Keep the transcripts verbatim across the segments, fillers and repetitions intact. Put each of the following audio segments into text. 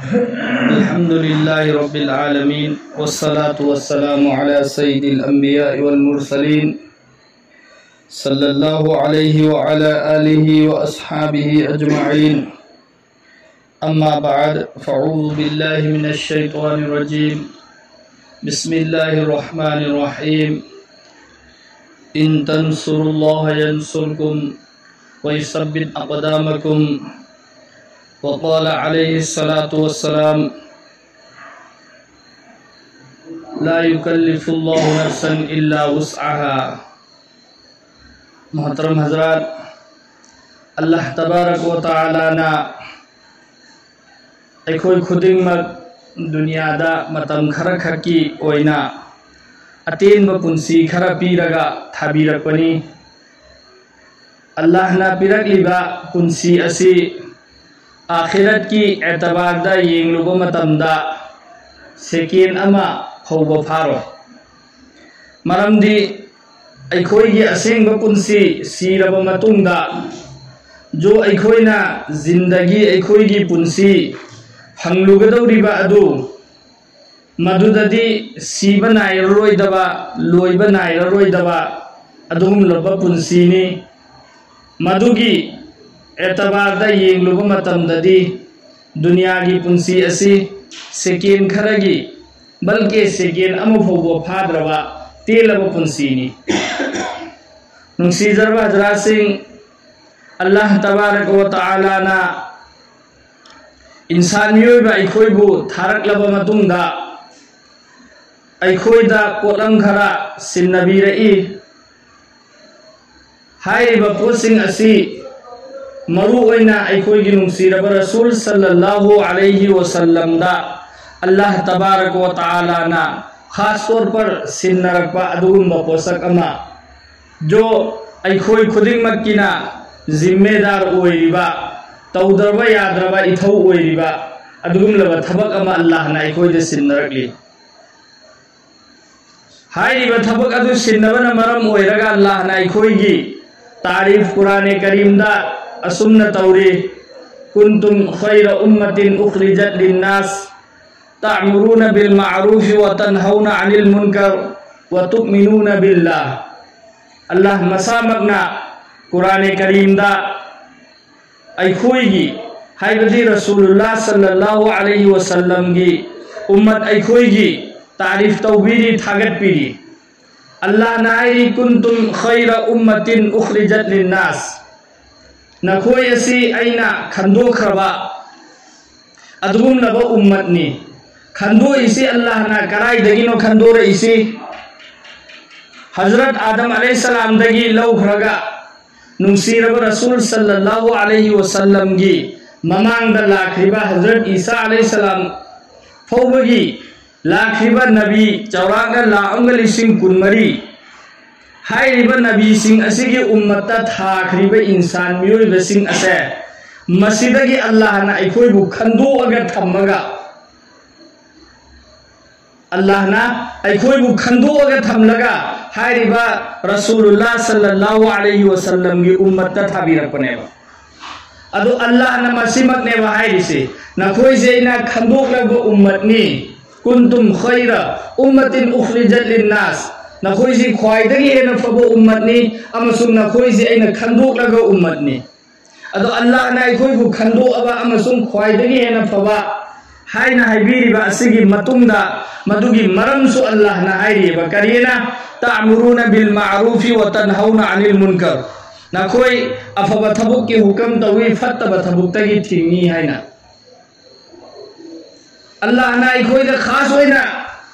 الحمد لله رب العالمين، والصلاة والسلام على سيد الأنبياء والمرسلين، صلى الله عليه وعلى آله وأصحابه أجمعين. أما بعد، فأعوذ بالله من الشيطان الرجيم. بسم الله الرحمن الرحيم. إن تنصروا الله ينصركم ويثبت أقدامكم. وقال عليه الصلاة والسلام: لا يكلف الله نفسا إلا وسعها. ꯃꯣꯍꯇꯔꯝ ꯍꯖꯔꯥꯠ, ꯑꯜꯂꯥꯍ ꯇꯕꯥꯔꯛ ꯋ ꯇꯥꯂꯥꯅ ꯑꯩꯈꯣꯏ ꯈꯨꯗꯤꯡꯃꯛ ꯗꯨꯅꯤꯌꯥꯗ ꯃꯇꯝ ꯈꯔꯈꯛꯀꯤ ꯑꯣꯏꯅ ꯑꯇꯦꯟꯕ ꯄꯨꯟꯁꯤ ꯈꯔ ꯄꯤꯔꯒ ꯊꯥꯕꯤꯔꯛꯄꯅꯤ꯫ ꯑꯜꯂꯥꯍꯅ ꯄꯤꯔꯛꯂꯤꯕ ꯄꯨꯟꯁꯤ ꯑꯁꯤ ꯑꯥꯈꯤꯔꯠꯀꯤ ꯑꯦꯇꯕꯥꯔꯗ ꯌꯦꯡꯂꯨꯕ ꯃꯇꯝꯗ ꯁꯦꯀꯦꯟ ꯑꯃ ꯐꯥꯎꯕ ꯐꯥꯔꯣꯏ꯫ ꯃꯔꯝꯗꯤ ꯑꯩꯈꯣꯏꯒꯤ ꯑꯁꯦꯡꯕ ꯄꯨꯟꯁꯤ ꯁꯤꯔꯕ ꯃꯇꯨꯡꯗ ꯖꯣ ꯑꯩꯈꯣꯏꯅ ꯖꯤꯟꯗꯒꯤ, ꯑꯩꯈꯣꯏꯒꯤ ꯄꯨꯟꯁꯤ ꯐꯪꯂꯨꯒꯗꯧꯔꯤꯕ ꯑꯗꯨ, ꯃꯗꯨꯗꯗꯤ ꯁꯤꯕ ꯅꯥꯏꯔꯔꯣꯏꯗꯕ, ꯂꯣꯏꯕ ꯅꯥꯏꯔꯔꯣꯏꯗꯕ ꯑꯗꯨꯒꯨꯝꯂꯕ ꯄꯨꯟꯁꯤꯅꯤ꯫ ꯃꯗꯨꯒꯤ ꯑꯦꯇꯕꯥꯔꯗ ꯌꯦꯡꯂꯨꯕ ꯃꯇꯝꯗꯗꯤ ꯗꯨꯅꯤꯌꯥꯒꯤ ꯄꯨꯟꯁꯤ ꯑꯁꯤ ꯁꯦꯀꯦꯟ ꯈꯔꯒꯤ, ꯕꯜꯀꯤ ꯁꯦꯀꯦꯟ ꯑꯃ ꯐꯥꯎꯕ ꯐꯥꯗ꯭ꯔꯕ ꯇꯦꯜꯂꯕ ꯄꯨꯟꯁꯤꯅꯤ꯫ ꯅꯨꯡꯁꯤꯖꯔꯕ ꯍꯖꯔꯥꯠꯁꯤꯡ, ꯑꯜꯂꯥꯍ ꯇꯕꯥꯔꯛ ꯋ ꯇꯥꯂꯥꯅ ꯏꯟꯁꯥꯟ ꯃꯤꯑꯣꯏꯕ ꯑꯩꯈꯣꯏꯕꯨ ꯊꯥꯔꯛꯂꯕ ꯃꯇꯨꯡꯗ ꯑꯩꯈꯣꯏꯗ ꯄꯣꯠꯂꯝ ꯈꯔ ꯁꯤꯟꯅꯕꯤꯔꯛꯏ꯫ ꯍꯥꯏꯔꯤꯕ ꯄꯣꯠꯁꯤꯡ ꯑꯁꯤ ꯃꯔꯨ ꯑꯣꯏꯅ ꯑꯩꯈꯣꯏꯒꯤ ꯅꯨꯡꯁꯤꯔꯕ ꯔꯁꯨꯜ ꯁꯜꯂꯜꯂꯥꯍꯨ ꯑꯂꯩꯍꯤ ꯋꯁꯜꯂꯝꯗ ꯑꯜꯂꯥꯍ ꯇꯕꯥꯔꯛ ꯋ ꯇꯥꯂꯥꯅ ꯈꯥꯁ ꯇꯧꯔ ꯄꯔ ꯁꯤꯟꯅꯔꯛꯄ ꯑꯗꯨꯒꯨꯝꯕ ꯄꯣꯠꯁꯛ ꯑꯃ, ꯖꯣ ꯑꯩꯈꯣꯏ ꯈꯨꯗꯤꯡꯃꯛꯀꯤꯅ ꯖꯤꯝꯃꯦꯗꯥꯔ ꯑꯣꯏꯔꯤꯕ, ꯇꯧꯗ꯭ꯔꯕ ꯌꯥꯗ꯭ꯔꯕ ꯏꯊꯧ ꯑꯣꯏꯔꯤꯕ ꯑꯗꯨꯒꯨꯝꯂꯕ ꯊꯕꯛ ꯑꯃ ꯑꯜꯂꯥꯍꯅ ꯑꯩꯈꯣꯏꯗ ꯁꯤꯟꯅꯔꯛꯂꯤ꯫ ꯍꯥꯏꯔꯤꯕ ꯊꯕꯛ ꯑꯗꯨ ꯁꯤꯟꯅꯕꯅ ꯃꯔꯝ ꯑꯣꯏꯔꯒ ꯑꯜꯂꯥꯍꯅ ꯑꯩꯈꯣꯏꯒꯤ ꯇꯥꯔꯤꯐ ꯀꯨꯔꯥꯅꯦ ꯀꯔꯤꯝꯗ ꯑꯁꯨꯝꯅ ꯇꯧꯔꯤ: كنتم خير أمة أخرجت للناس تأمرون بالمعروف وتنهون عن المنكر وتؤمنون بالله. ꯑꯜꯂꯥꯍ ꯃꯁꯥꯃꯛꯅ ꯀꯨꯔꯥꯅꯦ ꯀꯔꯤꯝꯗ ꯑꯩꯈꯣꯏꯒꯤ, ꯍꯥꯏꯕꯗꯤ ꯔꯁꯨꯂꯨꯜꯂꯥꯍ ꯁꯜꯂꯜꯂꯥꯍꯨ ꯑꯂꯩꯍꯤ ꯋꯁꯜꯂꯝꯒꯤ ꯎꯝꯃꯠ ꯑꯩꯈꯣꯏꯒꯤ ꯇꯥꯔꯤꯐ ꯇꯧꯕꯤꯔꯤ, ꯊꯥꯒꯠꯄꯤꯔꯤ꯫ ꯑꯜꯂꯥꯍꯅ ꯍꯥꯏꯔꯤ, "كنتم خير أمة أخرجت للناس"꯫ ꯅꯈꯣꯏ ꯑꯁꯤ ꯑꯩꯅ ꯈꯟꯗꯣꯛꯈ꯭ꯔꯕ ꯑꯗꯨꯒꯨꯝꯂꯕ ꯎꯝꯃꯠꯅꯤ꯫ ꯈꯟꯗꯣꯛꯏꯁꯤ ꯑꯜꯂꯥꯍꯅ ꯀꯗꯥꯏꯗꯒꯤꯅꯣ ꯈꯟꯗꯣꯔꯛꯏꯁꯤ? ꯍꯖꯔꯠ ꯑꯥꯗꯝ ꯑꯂꯩꯍꯤꯁꯁꯂꯥꯝꯗꯒꯤ ꯂꯧꯈ꯭ꯔꯒ ꯅꯨꯡꯁꯤꯔꯕ ꯔꯁꯨꯜ ꯁꯜꯂꯜꯂꯥꯍꯨ ꯑꯂꯩꯍꯤ ꯋꯁꯜꯂꯝꯒꯤ ꯃꯃꯥꯡꯗ ꯂꯥꯛꯈꯤꯕ ꯍꯖꯔꯠ ꯏꯁꯥ ꯑꯂꯩꯍꯤꯁꯁꯂꯥꯝ ꯐꯥꯎꯕꯒꯤ ꯂꯥꯛꯈꯤꯕ ꯅꯕꯤ ꯆꯥꯎꯔꯥꯛꯅ ꯂꯥꯈ ꯑꯃꯒ ꯂꯤꯁꯤꯡ ꯀꯨꯟꯃꯔꯤ꯫ ꯍꯥꯏꯔꯤꯕ ꯅꯕꯤꯁꯤꯡ ꯑꯁꯤꯒꯤ ꯎꯝꯃꯠꯇ ꯊꯥꯈ꯭ꯔꯤꯕ ꯏꯟꯁꯥꯟ ꯃꯤꯑꯣꯏꯕꯁꯤꯡ ꯑꯁꯦ ꯃꯁꯤꯗꯒꯤ ꯑꯜꯂꯥꯍꯅ ꯑꯩꯈꯣꯏꯕꯨ ꯈꯟꯗꯣꯛꯑꯒ ꯊꯝꯃꯒ, ꯑꯜꯂꯥꯍꯅ ꯑꯩꯈꯣꯏꯕꯨ ꯈꯟꯗꯣꯛꯑꯒ ꯊꯝꯂꯒ ꯍꯥꯏꯔꯤꯕ ꯔꯁꯨꯂꯨꯜꯂꯥꯍ ꯁꯜꯂꯜꯂꯥꯍꯨ ꯑꯂꯩꯍꯤ ꯋꯁꯜꯂꯝꯒꯤ ꯎꯝꯃꯠꯇ ꯊꯥꯕꯤꯔꯛꯄꯅꯦꯕ꯫ ꯑꯗꯣ ꯑꯜꯂꯥꯍꯅ ꯃꯁꯤꯃꯛꯅꯦꯕ ꯍꯥꯏꯔꯤꯁꯤ, "ꯅꯈꯣꯏꯁꯦ ꯑꯩꯅ ꯈꯟꯗꯣꯛꯂꯕ ꯎꯝꯃꯠꯅꯤ꯫ كنتم خير أمة أخرجت للناس"꯫ ꯅꯈꯣꯏꯁꯤ ꯈ꯭ꯋꯥꯏꯗꯒꯤ ꯍꯦꯟꯅ ꯐꯕ ꯎꯝꯃꯠꯅꯤ ꯑꯃꯁꯨꯡ ꯅꯈꯣꯏꯁꯤ ꯑꯩꯅ ꯈꯟꯗꯣꯛꯂꯕ ꯎꯝꯃꯠꯅꯤ꯫ ꯑꯗꯣ ꯑꯜꯂꯥꯍꯅ ꯑꯩꯈꯣꯏꯕꯨ ꯈꯟꯗꯣꯛꯑꯕ ꯑꯃꯁꯨꯡ ꯈ꯭ꯋꯥꯏꯗꯒꯤ ꯍꯦꯟꯅ ꯐꯕ ꯍꯥꯏꯅ ꯍꯥꯏꯕꯤꯔꯤꯕ ꯑꯁꯤꯒꯤ ꯃꯇꯨꯡꯗ ꯃꯗꯨꯒꯤ ꯃꯔꯝꯁꯨ ꯑꯜꯂꯥꯍꯅ ꯍꯥꯏꯔꯤꯕ ꯀꯔꯤꯅ? "تأمرون بالمعروف وتنهون عن المنكر"꯫ ꯅꯈꯣꯏ ꯑꯐꯕ ꯊꯕꯛꯀꯤ ꯍꯨꯀꯝ ꯇꯧꯏ, ꯐꯠꯇꯕ ꯊꯕꯛꯇꯒꯤ ꯊꯤꯡꯏ ꯍꯥꯏꯅ꯫ ꯑꯜꯂꯥꯍꯅ ꯑꯩꯈꯣꯏꯗ ꯈꯥꯁ ꯑꯣꯏꯅ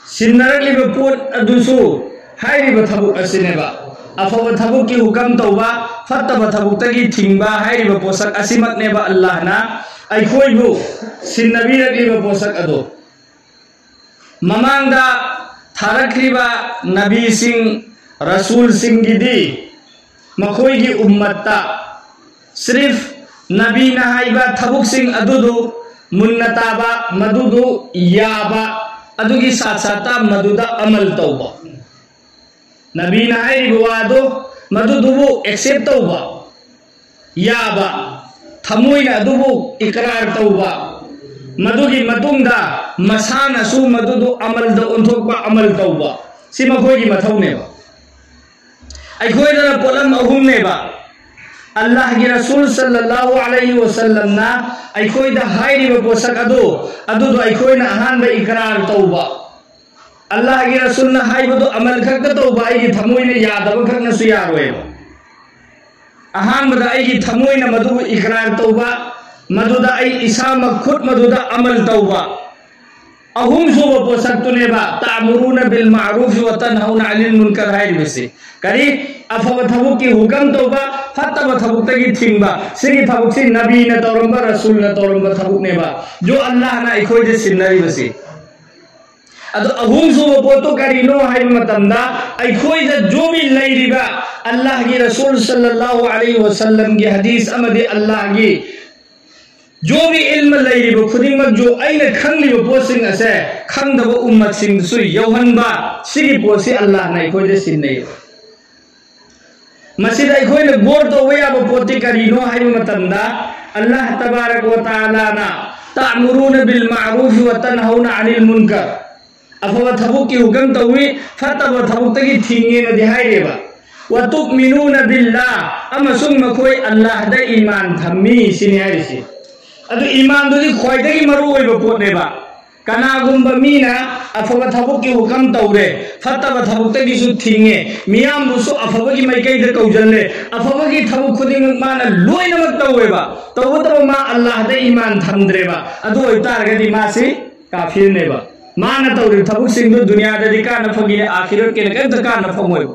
ꯁꯤꯟꯅꯔꯛꯂꯤꯕ ꯄꯣꯠ ꯑꯗꯨꯁꯨ ꯍꯥꯏꯔꯤꯕ ꯊꯕꯛ ꯑꯁꯤꯅꯦꯕ꯫ ꯑꯐꯕ ꯊꯕꯛꯀꯤ ꯍꯨꯀꯝ ꯇꯧꯕ, ꯐꯠꯇꯕ ꯊꯕꯛꯇꯒꯤ ꯊꯤꯡꯕ ꯍꯥꯏꯔꯤꯕ ꯄꯣꯠꯁꯛ ꯑꯁꯤꯃꯛꯅꯦꯕ ꯑꯜꯂꯥꯍꯅ ꯑꯩꯈꯣꯏꯕꯨ ꯁꯤꯟꯅꯕꯤꯔꯛꯂꯤꯕ ꯄꯣꯠꯁꯛ ꯑꯗꯨ꯫ ꯃꯃꯥꯡꯗ ꯊꯥꯔꯛꯈ꯭ꯔꯤꯕ ꯅꯕꯤꯁꯤꯡ, ꯔꯁꯨꯜꯁꯤꯡꯒꯤꯗꯤ ꯃꯈꯣꯏꯒꯤ ꯎꯝꯃꯠꯇ ꯁꯤꯔꯤꯐ ꯅꯕꯤꯅ ꯍꯥꯏꯕ ꯊꯕꯛꯁꯤꯡ ꯑꯗꯨꯗꯨ ꯃꯨꯟꯅ ꯇꯥꯕ, ꯃꯗꯨꯗꯨ ꯌꯥꯕ, ꯑꯗꯨꯒꯤ ꯁꯥꯠ ꯁꯥꯠꯇ ꯃꯗꯨꯗ ꯑꯃꯜ ꯇꯧꯕ꯫ ꯅꯕꯤꯅ ꯍꯥꯏꯔꯤꯕ ꯋꯥꯗꯣ ꯃꯗꯨꯗꯨꯕꯨ ꯑꯦꯛꯁꯦꯞ ꯇꯧꯕ ꯌꯥꯕ, ꯊꯃꯣꯏꯅ ꯑꯗꯨꯕꯨ ꯏꯀꯔꯥꯔ ꯇꯧꯕ, ꯃꯗꯨꯒꯤ ꯃꯇꯨꯡꯗ ꯃꯁꯥꯅꯁꯨ ꯃꯗꯨꯗꯨ ꯑꯃꯜꯗ ꯑꯣꯟꯊꯣꯛꯄ, ꯑꯃꯜ ꯇꯧꯕ, ꯁꯤ ꯃꯈꯣꯏꯒꯤ ꯃꯊꯧꯅꯦꯕ꯫ ꯑꯩꯈꯣꯏꯗꯅ ꯄꯣꯠꯂꯝ ꯑꯍꯨꯝꯅꯦꯕ꯫ ꯑꯜꯂꯥꯍꯒꯤ ꯔꯁꯨꯜ ꯁꯜꯂꯜꯂꯥꯍꯨ ꯑꯂꯩꯍꯤ ꯋꯁꯜꯂꯝꯅ ꯑꯩꯈꯣꯏꯗ ꯍꯥꯏꯔꯤꯕ ꯄꯣꯠꯁꯛ ꯑꯗꯨ, ꯑꯗꯨꯗꯣ ꯑꯩꯈꯣꯏꯅ ꯑꯍꯥꯟꯕ ꯏꯀꯔꯥꯔ ꯇꯧꯕ꯫ ꯑꯜꯂꯥꯍꯒꯤ ꯔꯁꯨꯜꯅ ꯍꯥꯏꯕꯗꯨ ꯑꯃꯜ ꯈꯛꯇ ꯇꯧꯕ, ꯑꯩꯒꯤ ꯊꯃꯣꯏꯅ ꯌꯥꯗꯕ ꯈꯛꯅꯁꯨ ꯌꯥꯔꯣꯏꯕ꯫ ꯑꯍꯥꯟꯕꯗ ꯑꯩꯒꯤ ꯊꯃꯣꯏꯅ ꯃꯗꯨꯕꯨ ꯏꯀꯔꯥꯔ ꯇꯧꯕ, ꯃꯗꯨꯗ ꯑꯩ ꯏꯁꯥꯃꯛ ꯈꯨꯠ ꯃꯗꯨꯗ ꯑꯃꯜ ꯇꯧꯕ꯫ ꯑꯍꯨꯝꯁꯨꯕ ꯄꯣꯠꯁꯛꯇꯨꯅꯦꯕ "ꯇꯥꯃꯨꯔꯨꯅ ꯕꯤꯜ ꯃꯥꯔꯨꯐ ꯋ ꯇꯟꯍꯧꯅ ꯑꯅꯤꯜ ꯃꯨꯟꯀꯔ" ꯍꯥꯏꯔꯤꯕꯁꯤ꯫ ꯀꯔꯤ? ꯑꯐꯕ ꯊꯕꯛꯀꯤ ꯍꯨꯀꯝ ꯇꯧꯕ, ꯐꯠꯇꯕ ꯊꯕꯛꯇꯒꯤ ꯊꯤꯡꯕ꯫ ꯁꯤꯒꯤ ꯊꯕꯛꯁꯤ ꯅꯕꯤꯅ ꯇꯧꯔꯝꯕ, ꯔꯁꯨꯜꯅ ꯇꯧꯔꯝꯕ ꯊꯕꯛꯅꯦꯕ, ꯖꯣ ꯑꯜꯂꯥꯍꯅ ꯑꯩꯈꯣꯏꯗ ꯁꯤꯟꯅꯔꯤꯕꯁꯤ꯫ ꯑꯗꯣ ꯑꯍꯨꯝꯁꯨꯕ ꯄꯣꯠꯇꯣ ꯀꯔꯤꯅꯣ ꯍꯥꯏꯕ ꯃꯇꯝꯗ, ꯑꯩꯈꯣꯏꯗ ꯖꯣꯕꯤ ꯂꯩꯔꯤꯕ ꯑꯜꯂꯥꯍꯒꯤ ꯔꯁꯨꯜ ꯁꯜꯂꯜꯂꯥꯍꯨ ꯑꯂꯩꯍꯤ ꯋꯁꯜꯂꯝꯒꯤ ꯍꯗꯤꯁ ꯑꯃꯗꯤ ꯑꯜꯂꯥꯍꯒꯤ ꯖꯣꯕꯤ ꯏꯜꯃ ꯂꯩꯔꯤꯕ ꯈꯨꯗꯤꯡꯃꯛꯁꯨ ꯑꯩꯅ ꯈꯪꯂꯤꯕ ꯄꯣꯠꯁꯤꯡ ꯑꯁꯦ ꯈꯪꯗꯕ ꯎꯝꯃꯠꯁꯤꯡꯗꯁꯨ ꯌꯧꯍꯟꯕ, ꯁꯤꯒꯤ ꯄꯣꯠꯁꯤ ꯑꯜꯂꯥꯍꯅ ꯑꯩꯈꯣꯏꯗ ꯁꯤꯟꯅꯩ꯫ ꯃꯁꯤꯗ ꯑꯩꯈꯣꯏꯅ ꯒꯣꯔ ꯇꯧꯕ ꯌꯥꯕ ꯄꯣꯠꯇꯤ ꯀꯔꯤꯅꯣ ꯍꯥꯏꯕ ꯃꯇꯝꯗ, ꯑꯜꯂꯥꯍ ꯇꯕꯥꯔꯛ ꯋ ꯇꯥꯂꯥꯅ "ꯇꯥꯃꯨꯔꯨꯅ ꯕꯤꯜ ꯃꯥꯔꯨꯐ ꯋ ꯇꯟꯍꯧꯅ ꯑꯅꯤꯜ ꯃꯨꯟꯀꯔ", ꯑꯐꯕ ꯊꯕꯛꯀꯤ ꯍꯨꯀꯝ ꯇꯧꯏ, ꯐꯠꯇꯕ ꯊꯕꯛꯇꯒꯤ ꯊꯤꯡꯉꯦꯅꯗꯤ ꯍꯥꯏꯔꯦꯕ꯫ "ꯋ ꯇꯨꯛꯃꯤꯅꯨꯅ ꯕꯤꯜꯂꯥ", ꯑꯃꯁꯨꯡ ꯃꯈꯣꯏ ꯑꯜꯂꯥꯍꯗ ꯏꯃꯥꯟ ꯊꯝꯃꯤ ꯁꯤꯅꯤ ꯍꯥꯏꯔꯤꯁꯤ꯫ ꯑꯗꯨ ꯏꯃꯥꯟꯗꯨꯗꯤ ꯈ꯭ꯋꯥꯏꯗꯒꯤ ꯃꯔꯨ ꯑꯣꯏꯕ ꯄꯣꯠꯅꯦꯕ꯫ ꯀꯅꯥꯒꯨꯝꯕ ꯃꯤꯅ ꯑꯐꯕ ꯊꯕꯛꯀꯤ ꯍꯨꯀꯝ ꯇꯧꯔꯦ, ꯐꯠꯇꯕ ꯊꯕꯛꯇꯒꯤꯁꯨ ꯊꯤꯡꯉꯦ, ꯃꯤꯌꯥꯝꯕꯨꯁꯨ ꯑꯐꯕꯒꯤ ꯃꯥꯏꯀꯩꯗ ꯀꯧꯁꯤꯜꯂꯦ, ꯑꯐꯕꯒꯤ ꯊꯕꯛ ꯈꯨꯗꯤꯡꯃꯛ ꯃꯥꯅ ꯂꯣꯏꯅꯃꯛ ꯇꯧꯋꯦꯕ, ꯇꯧꯕꯇꯕꯨ ꯃꯥ ꯑꯜꯂꯥꯍꯗ ꯏꯃꯥꯟ ꯊꯝꯗ꯭ꯔꯦꯕ, ꯑꯗꯨ ꯑꯣꯏꯇꯥꯔꯒꯗꯤ ꯃꯥꯁꯤ ꯀꯥꯐꯤꯔꯅꯦꯕ꯫ ꯃꯥꯅ ꯇꯧꯔꯤꯕ ꯊꯕꯛꯁꯤꯡꯗꯨ ꯗꯨꯅꯤꯌꯥꯗꯗꯤ ꯀꯥꯟꯅ ꯐꯪꯉꯤ, ꯑꯥꯈꯤꯔꯠꯀꯤꯅ ꯀꯔꯤꯝꯇ ꯀꯥꯟꯅ ꯐꯪꯉꯣꯏꯕ꯫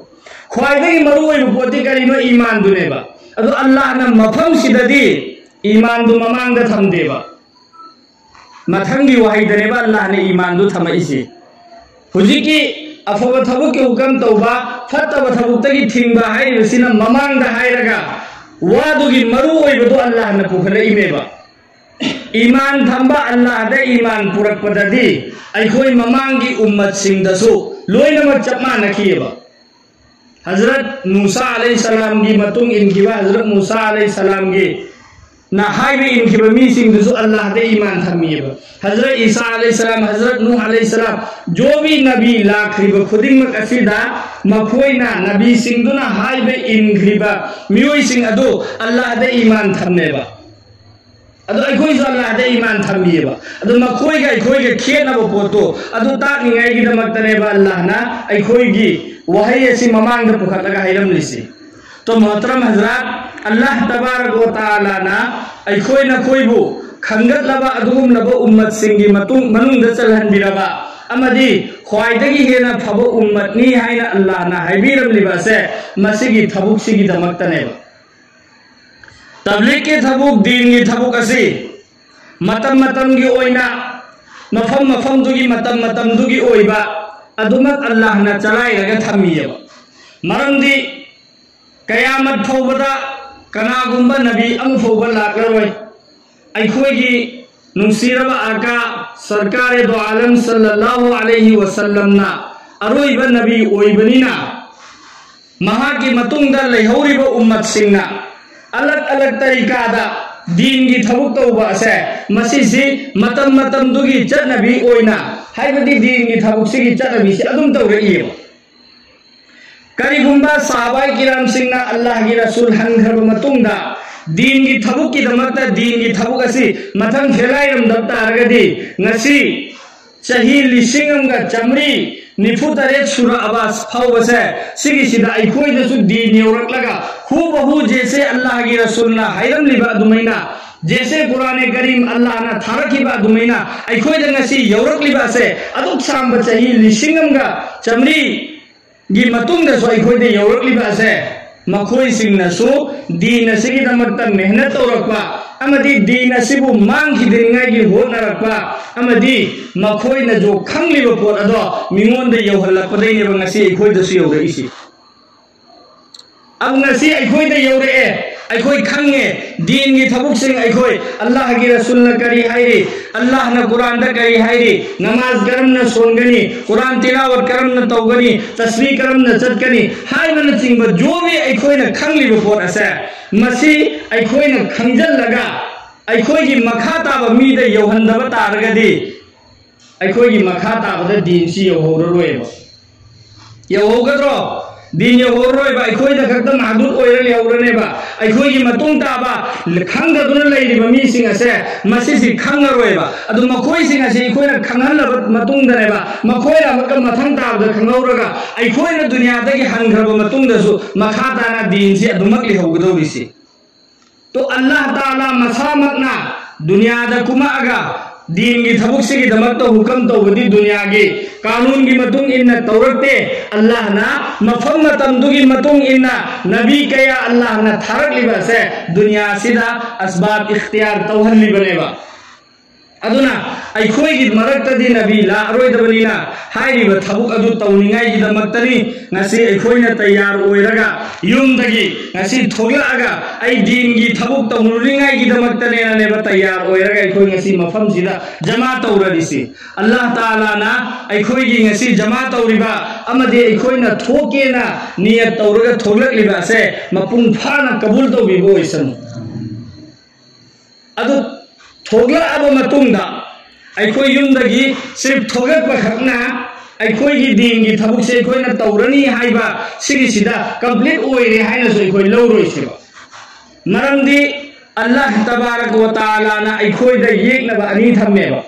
ꯈ꯭ꯋꯥꯏꯗꯒꯤ ꯃꯔꯨ ꯑꯣꯏꯕ ꯄꯣꯠꯇꯤ ꯀꯔꯤꯅꯣ? ꯏꯃꯥꯟꯗꯨꯅꯦꯕ꯫ ꯑꯗꯣ ꯑꯜꯂꯥꯍꯅ ꯃꯐꯝꯁꯤꯗꯗꯤ ꯏꯃꯥꯟꯗꯨ ꯃꯃꯥꯡꯗ ꯊꯝꯗꯦꯕ꯫ ꯃꯊꯪꯒꯤ ꯋꯥꯍꯩꯗꯅꯦꯕ ꯑꯜꯂꯥꯍꯅ ꯏꯃꯥꯟꯗꯨ ꯊꯝꯃꯛꯏꯁꯤ꯫ ꯍꯧꯖꯤꯛꯀꯤ ꯑꯐꯕ ꯊꯕꯛꯀꯤ ꯍꯨꯀꯝ ꯇꯧꯕ, ꯐꯠꯇꯕ ꯊꯕꯛꯇꯒꯤ ꯊꯤꯡꯕ ꯍꯥꯏꯔꯤꯕꯁꯤꯅ ꯃꯃꯥꯡꯗ ꯍꯥꯏꯔꯒ, ꯋꯥꯗꯨꯒꯤ ꯃꯔꯨ ꯑꯣꯏꯕꯗꯨ ꯑꯜꯂꯥꯍꯅ ꯄꯨꯈꯠꯂꯛꯏꯅꯦꯕ꯫ ꯏꯃꯥꯟ ꯊꯝꯕ, ꯑꯜꯂꯥꯍꯗ ꯏꯃꯥꯟ ꯄꯨꯔꯛꯄꯗꯗꯤ ꯑꯩꯈꯣꯏ ꯃꯃꯥꯡꯒꯤ ꯎꯝꯃꯠꯁꯤꯡꯗꯁꯨ ꯂꯣꯏꯅꯃꯛ ꯆꯞ ꯃꯥꯟꯅꯈꯤꯑꯕ꯫ ꯍꯖꯔꯠ ꯃꯨꯁꯥ ꯑꯂꯩꯍꯤ ꯁꯂꯥꯝꯒꯤ ꯃꯇꯨꯡ ꯏꯟꯈꯤꯕ ꯍꯖꯔꯠ ꯃꯨꯁꯥ ꯑꯂꯩꯍꯤ ꯁꯂꯥꯝꯒꯤ ꯅ ꯍꯥꯏꯕ ꯏꯟꯈꯤꯕ ꯃꯤꯁꯤꯡꯗꯨꯁꯨ ꯑꯜꯂꯥꯍꯗ ꯏꯃꯥꯟ ꯊꯝꯃꯤꯑꯕ꯫ ꯍꯖꯔꯠ ꯏꯁꯥ ꯑꯂꯩꯍꯤ ꯁꯂꯥꯝ, ꯍꯖꯔꯠ ꯅꯨꯍ ꯑꯂꯩꯍꯤ ꯁꯂꯥꯝ, ꯖꯣꯕꯤ ꯅꯕꯤ ꯂꯥꯛꯈ꯭ꯔꯤꯕ ꯈꯨꯗꯤꯡꯃꯛ ꯑꯁꯤꯗ ꯃꯈꯣꯏꯅ, ꯅꯕꯤꯁꯤꯡꯗꯨꯅ ꯍꯥꯏꯕ ꯏꯟꯈ꯭ꯔꯤꯕ ꯃꯤꯑꯣꯏꯁꯤꯡ ꯑꯗꯨ ꯑꯜꯂꯥꯍꯗ ꯏꯃꯥꯟ ꯊꯝꯃꯦꯕ꯫ ꯑꯗꯣ ꯑꯩꯈꯣꯏꯁꯨ ꯑꯜꯂꯥꯍꯗ ꯏꯃꯥꯟ ꯊꯝꯃꯤꯑꯕ꯫ ꯑꯗꯣ ꯃꯈꯣꯏꯒ ꯑꯩꯈꯣꯏꯒ ꯈꯦꯠꯅꯕ ꯄꯣꯠꯇꯣ ꯑꯗꯨ ꯇꯥꯛꯅꯤꯡꯉꯥꯏꯒꯤꯗꯃꯛꯇꯅꯦꯕ ꯑꯜꯂꯥꯍꯅ ꯑꯩꯈꯣꯏꯒꯤ ꯋꯥꯍꯩ ꯑꯁꯤ ꯃꯃꯥꯡꯗ ꯄꯨꯈꯠꯂꯒ ꯍꯥꯏꯔꯝꯂꯤꯁꯤ꯫ ꯇꯣ ꯃꯣꯍꯇꯔꯝ ꯍꯖꯔꯥꯠ, ꯑꯜꯂꯥꯍ ꯇꯕꯥꯔꯛ ꯋ ꯇꯥꯂꯥꯅ ꯑꯩꯈꯣꯏ ꯅꯈꯣꯏꯕꯨ ꯈꯟꯒꯠꯂꯕ ꯑꯗꯨꯒꯨꯝꯂꯕ ꯎꯝꯃꯠꯁꯤꯡꯒꯤ ꯃꯇꯨꯡ, ꯃꯅꯨꯡꯗ ꯆꯜꯍꯟꯕꯤꯔꯕ ꯑꯃꯗꯤ ꯈ꯭ꯋꯥꯏꯗꯒꯤ ꯍꯦꯟꯅ ꯐꯕ ꯎꯝꯃꯠꯅꯤ ꯍꯥꯏꯅ ꯑꯜꯂꯥꯍꯅ ꯍꯥꯏꯕꯤꯔꯝꯂꯤꯕ ꯑꯁꯦ ꯃꯁꯤꯒꯤ ꯊꯕꯛꯁꯤꯒꯤꯗꯃꯛꯇꯅꯦꯕ꯫ ꯇꯕ꯭ꯂꯤꯒꯀꯤ ꯊꯕꯛ, ꯗꯤꯟꯒꯤ ꯊꯕꯛ ꯑꯁꯤ ꯃꯇꯝ ꯃꯇꯝꯒꯤ ꯑꯣꯏꯅ, ꯃꯐꯝ ꯃꯐꯝꯗꯨꯒꯤ, ꯃꯇꯝ ꯃꯇꯝꯗꯨꯒꯤ ꯑꯣꯏꯕ ꯑꯗꯨꯃꯛ ꯑꯜꯂꯥꯍꯅ ꯆꯂꯥꯏꯔꯒ ꯊꯝꯃꯤꯑꯕ꯫ ꯃꯔꯝꯗꯤ ꯀꯌꯥꯃꯠ ꯐꯥꯎꯕꯗ ꯀꯅꯥꯒꯨꯝꯕ ꯅꯕꯤ ꯑꯃ ꯐꯥꯎꯕ ꯂꯥꯛꯂꯔꯣꯏ꯫ ꯑꯩꯈꯣꯏꯒꯤ ꯅꯨꯡꯁꯤꯔꯕ ꯑꯥꯀꯥ ꯁꯔꯀꯥꯔꯦ ꯗꯣ ꯑꯥꯂꯝ ꯁꯜꯂꯜꯂꯥꯍꯨ ꯑꯂꯩꯍꯤ ꯋꯁꯜꯂꯝꯅ ꯑꯔꯣꯏꯕ ꯅꯕꯤ ꯑꯣꯏꯕꯅꯤꯅ, ꯃꯍꯥꯛꯀꯤ ꯃꯇꯨꯡꯗ ꯂꯩꯍꯧꯔꯤꯕ ꯎꯝꯃꯠꯁꯤꯡꯅ ꯑꯂꯛ ꯑꯂꯛ ꯇꯔꯤꯀꯥꯗ ꯗꯤꯟꯒꯤ ꯊꯕꯛ ꯇꯧꯕ ꯑꯁꯦ, ꯃꯁꯤꯁꯤ ꯃꯇꯝ ꯃꯇꯝꯗꯨꯒꯤ ꯆꯠꯅꯕꯤ ꯑꯣꯏꯅ, ꯍꯥꯏꯕꯗꯤ ꯗꯤꯟꯒꯤ ꯊꯕꯛꯁꯤꯒꯤ ꯆꯠꯅꯕꯤꯁꯤ ꯑꯗꯨꯝ ꯇꯧꯔꯛꯏꯕ꯫ ꯀꯔꯤꯒꯨꯝꯕ ꯁꯍꯥꯕꯥꯏ ꯀꯤꯔꯥꯝꯁꯤꯡꯅ ꯑꯜꯂꯥꯍꯒꯤ ꯔꯁꯨꯜ ꯍꯟꯈ꯭ꯔꯕ ꯃꯇꯨꯡꯗ ꯗꯤꯟꯒꯤ ꯊꯕꯛꯀꯤꯗꯃꯛꯇ ꯗꯤꯟꯒꯤ ꯊꯕꯛ ꯑꯁꯤ ꯃꯊꯪ ꯐꯦꯂꯥꯏꯔꯝꯗꯕ ꯇꯥꯔꯒꯗꯤ, ꯉꯁꯤ ꯆꯍꯤ ꯂꯤꯁꯤꯡ ꯑꯃꯒ ꯆꯥꯃꯔꯤ ꯅꯤꯐꯨ ꯇꯔꯦꯠ ꯁꯨꯔꯛꯑꯕ ꯐꯥꯎꯕꯁꯦ, ꯁꯤꯒꯤꯁꯤꯗ ꯑꯩꯈꯣꯏꯗꯁꯨ ꯗꯤꯟ ꯌꯧꯔꯛꯂꯒ, ꯍꯨꯕꯍꯨ ꯖꯦꯁꯦ ꯑꯜꯂꯥꯍꯒꯤ ꯔꯁꯨꯜꯅ ꯍꯥꯏꯔꯝꯂꯤꯕ ꯑꯗꯨꯃꯥꯏꯅ, ꯖꯦꯁꯦ ꯀꯨꯔꯥꯅꯦ ꯀꯔꯤꯝ ꯑꯜꯂꯥꯍꯅ ꯊꯥꯔꯛꯈꯤꯕ ꯑꯗꯨꯃꯥꯏꯅ ꯑꯩꯈꯣꯏꯗ ꯉꯁꯤ ꯌꯧꯔꯛꯂꯤꯕ ꯑꯁꯦ, ꯑꯗꯨꯛ ꯁꯥꯡꯕ ꯆꯍꯤ ꯂꯤꯁꯤꯡ ꯑꯃꯒ ꯆꯥꯃꯔꯤ ꯒꯤ ꯃꯇꯨꯡꯗꯁꯨ ꯑꯩꯈꯣꯏꯗ ꯌꯧꯔꯛꯂꯤꯕ ꯑꯁꯦ, ꯃꯈꯣꯏꯁꯤꯡꯅꯁꯨ ꯗꯤꯟ ꯑꯁꯤꯒꯤꯗꯃꯛꯇ ꯃꯦꯍꯅꯠ ꯇꯧꯔꯛꯄ ꯑꯃꯗꯤ ꯗꯤꯟ ꯑꯁꯤꯕꯨ ꯃꯥꯡꯈꯤꯗꯅꯤꯡꯉꯥꯏꯒꯤ ꯍꯣꯠꯅꯔꯛꯄ ꯑꯃꯗꯤ ꯃꯈꯣꯏꯅꯁꯨ ꯈꯪꯂꯤꯕ ꯄꯣꯠ ꯑꯗꯣ ꯃꯤꯉꯣꯟꯗ ꯌꯧꯍꯜꯂꯛꯄꯗꯩꯅꯦꯕ ꯉꯁꯤ ꯑꯩꯈꯣꯏꯗꯁꯨ ꯌꯧꯔꯛꯏꯁꯤ꯫ ꯑꯗꯨ ꯉꯁꯤ ꯑꯩꯈꯣꯏꯗ ꯌꯧꯔꯛꯑꯦ, ꯑꯩꯈꯣꯏ ꯈꯪꯉꯦ ꯗꯤꯟꯒꯤ ꯊꯕꯛꯁꯤꯡ, ꯑꯩꯈꯣꯏ ꯑꯜꯂꯥꯍꯒꯤ ꯔꯁꯨꯜꯅ ꯀꯔꯤ ꯍꯥꯏꯔꯤ, ꯑꯜꯂꯥꯍꯅ ꯀꯨꯔꯥꯟꯗ ꯀꯔꯤ ꯍꯥꯏꯔꯤ, ꯅꯃꯥꯖ ꯀꯔꯝꯅ ꯁꯣꯟꯒꯅꯤ, ꯀꯨꯔꯥꯟ ꯇꯤꯂꯥꯋꯠ ꯀꯔꯝꯅ ꯇꯧꯒꯅꯤ, ꯇꯁꯕꯤ ꯀꯔꯝꯅ ꯆꯠꯀꯅꯤ ꯍꯥꯏꯕꯅꯆꯤꯡꯕ ꯖꯣꯕꯤ ꯑꯩꯈꯣꯏꯅ ꯈꯪꯂꯤꯕ ꯄꯣꯠ ꯑꯁꯦ, ꯃꯁꯤ ꯑꯩꯈꯣꯏꯅ ꯈꯪꯖꯤꯜꯂꯒ ꯑꯩꯈꯣꯏꯒꯤ ꯃꯈꯥ ꯇꯥꯕ ꯃꯤꯗ ꯌꯧꯍꯟꯗꯕ ꯇꯥꯔꯒꯗꯤ, ꯑꯩꯈꯣꯏꯒꯤ ꯃꯈꯥ ꯇꯥꯕꯗ ꯗꯤꯟꯁꯤ ꯌꯧꯍꯧꯔꯔꯣꯏꯕ꯫ ꯌꯧꯍꯧꯒꯗ꯭ꯔꯣ? ꯗꯤꯟ ꯌꯧꯍꯧꯔꯔꯣꯏꯕ, ꯑꯩꯈꯣꯏꯗ ꯈꯛꯇ ꯃꯍꯗꯨꯗ ꯑꯣꯏꯔ ꯂꯩꯍꯧꯔꯅꯦꯕ꯫ ꯑꯩꯈꯣꯏꯒꯤ ꯃꯇꯨꯡ ꯇꯥꯕ ꯈꯪꯗꯗꯨꯅ ꯂꯩꯔꯤꯕ ꯃꯤꯁꯤꯡ ꯑꯁꯦ ꯃꯁꯤꯁꯤ ꯈꯪꯉꯔꯣꯏꯕ꯫ ꯑꯗꯨ ꯃꯈꯣꯏꯁꯤꯡ ꯑꯁꯤ ꯑꯩꯈꯣꯏꯅ ꯈꯪꯍꯜꯂꯕ ꯃꯇꯨꯡꯗꯅꯦꯕ, ꯃꯈꯣꯏꯅ ꯑꯃꯨꯛꯀ ꯃꯊꯪ ꯇꯥꯕꯗ ꯈꯪꯍꯧꯔꯒ ꯑꯩꯈꯣꯏꯅ ꯗꯨꯅꯤꯌꯥꯗꯒꯤ ꯍꯟꯈ꯭ꯔꯕ ꯃꯇꯨꯡꯗꯁꯨ ꯃꯈꯥ ꯇꯥꯅ ꯗꯤꯟꯁꯤ ꯑꯗꯨꯃꯛ ꯂꯩꯍꯧꯒꯗꯧꯔꯤꯁꯤ꯫ ꯇꯣ ꯑꯜꯂꯥꯍ ꯇꯥꯂꯥ ꯃꯁꯥꯃꯛꯅ ꯗꯨꯅꯤꯌꯥꯗ ꯀꯨꯝꯃꯛꯑꯒ ꯗꯤꯟꯒꯤ ꯊꯕꯛꯁꯤꯒꯤꯗꯃꯛꯇ ꯍꯨꯀꯝ ꯇꯧꯕꯗꯤ ꯗꯨꯅꯤꯌꯥꯒꯤ ꯀꯥꯅꯨꯟꯒꯤ ꯃꯇꯨꯡ ꯏꯟꯅ ꯇꯧꯔꯛꯇꯦ꯫ ꯑꯜꯂꯥꯍꯅ ꯃꯐꯝ ꯃꯇꯝꯗꯨꯒꯤ ꯃꯇꯨꯡ ꯏꯟꯅ ꯅꯕꯤ ꯀꯌꯥ ꯑꯜꯂꯥꯍꯅ ꯊꯥꯔꯛꯂꯤꯕ ꯑꯁꯦ ꯗꯨꯅꯤꯌꯥꯁꯤꯗ ꯑꯁꯕꯥꯕ ꯏꯈꯇꯤꯌꯥꯔ ꯇꯧꯍꯜꯂꯤꯕꯅꯦꯕ꯫ ꯑꯗꯨꯅ ꯑꯩꯈꯣꯏꯒꯤ ꯃꯔꯛꯇꯗꯤ ꯅꯕꯤ ꯂꯥꯛꯑꯔꯣꯏꯗꯕꯅꯤꯅ ꯍꯥꯏꯔꯤꯕ ꯊꯕꯛ ꯑꯗꯨ ꯇꯧꯅꯤꯡꯉꯥꯏꯒꯤꯗꯃꯛꯇꯅꯤ ꯉꯁꯤ ꯑꯩꯈꯣꯏꯅ ꯇꯌꯥꯔ ꯑꯣꯏꯔꯒ ꯌꯨꯝꯗꯒꯤ ꯉꯁꯤ ꯊꯣꯛꯂꯛꯑꯒ ꯑꯩ ꯗꯤꯟꯒꯤ ꯊꯕꯛ ꯇꯧꯔꯨꯅꯤꯡꯉꯥꯏꯒꯤꯗꯃꯛꯇꯅꯦꯅꯅꯦꯕ ꯇꯌꯥꯔ ꯑꯣꯏꯔꯒ ꯑꯩꯈꯣꯏ ꯉꯁꯤ ꯃꯐꯝꯁꯤꯗ ꯖꯃꯥ ꯇꯧꯔꯔꯤꯁꯤ꯫ ꯑꯜꯂꯥꯍ ꯇꯥꯂꯥꯅ ꯑꯩꯈꯣꯏꯒꯤ ꯉꯁꯤ ꯖꯃꯥ ꯇꯧꯔꯤꯕ ꯑꯃꯗꯤ ꯑꯩꯈꯣꯏꯅ ꯊꯣꯛꯀꯦꯅ ꯅꯤꯌꯠ ꯇꯧꯔꯒ ꯊꯣꯛꯂꯛꯂꯤꯕ ꯑꯁꯦ ꯃꯄꯨꯡ ꯐꯥꯅ ꯀꯕꯨꯜ ꯇꯧꯕꯤꯕ ꯑꯣꯏꯁꯅꯨ꯫ ꯑꯗꯨ ꯊꯣꯛꯂꯛꯑꯕ ꯃꯇꯨꯡꯗ ꯑꯩꯈꯣꯏ ꯌꯨꯝꯗꯒꯤ ꯁꯤꯔꯐ ꯊꯣꯛꯂꯛꯄ ꯈꯛꯅ ꯑꯩꯈꯣꯏꯒꯤ ꯗꯤꯟꯒꯤ ꯊꯕꯛꯁꯦ ꯑꯩꯈꯣꯏꯅ ꯇꯧꯔꯅꯤ ꯍꯥꯏꯕ ꯁꯤꯒꯤꯁꯤꯗ ꯀꯝꯄ꯭ꯂꯤꯠ ꯑꯣꯏꯔꯦ ꯍꯥꯏꯅꯁꯨ ꯑꯩꯈꯣꯏ ꯂꯧꯔꯣꯏꯁꯦꯕ꯫ ꯃꯔꯝꯗꯤ ꯑꯜꯂꯥꯍ ꯇꯕꯥꯔꯛ ꯋ ꯇꯥꯂꯥꯅ ꯑꯩꯈꯣꯏꯗ ꯌꯦꯛꯅꯕ ꯑꯅꯤ ꯊꯝꯃꯦꯕ꯫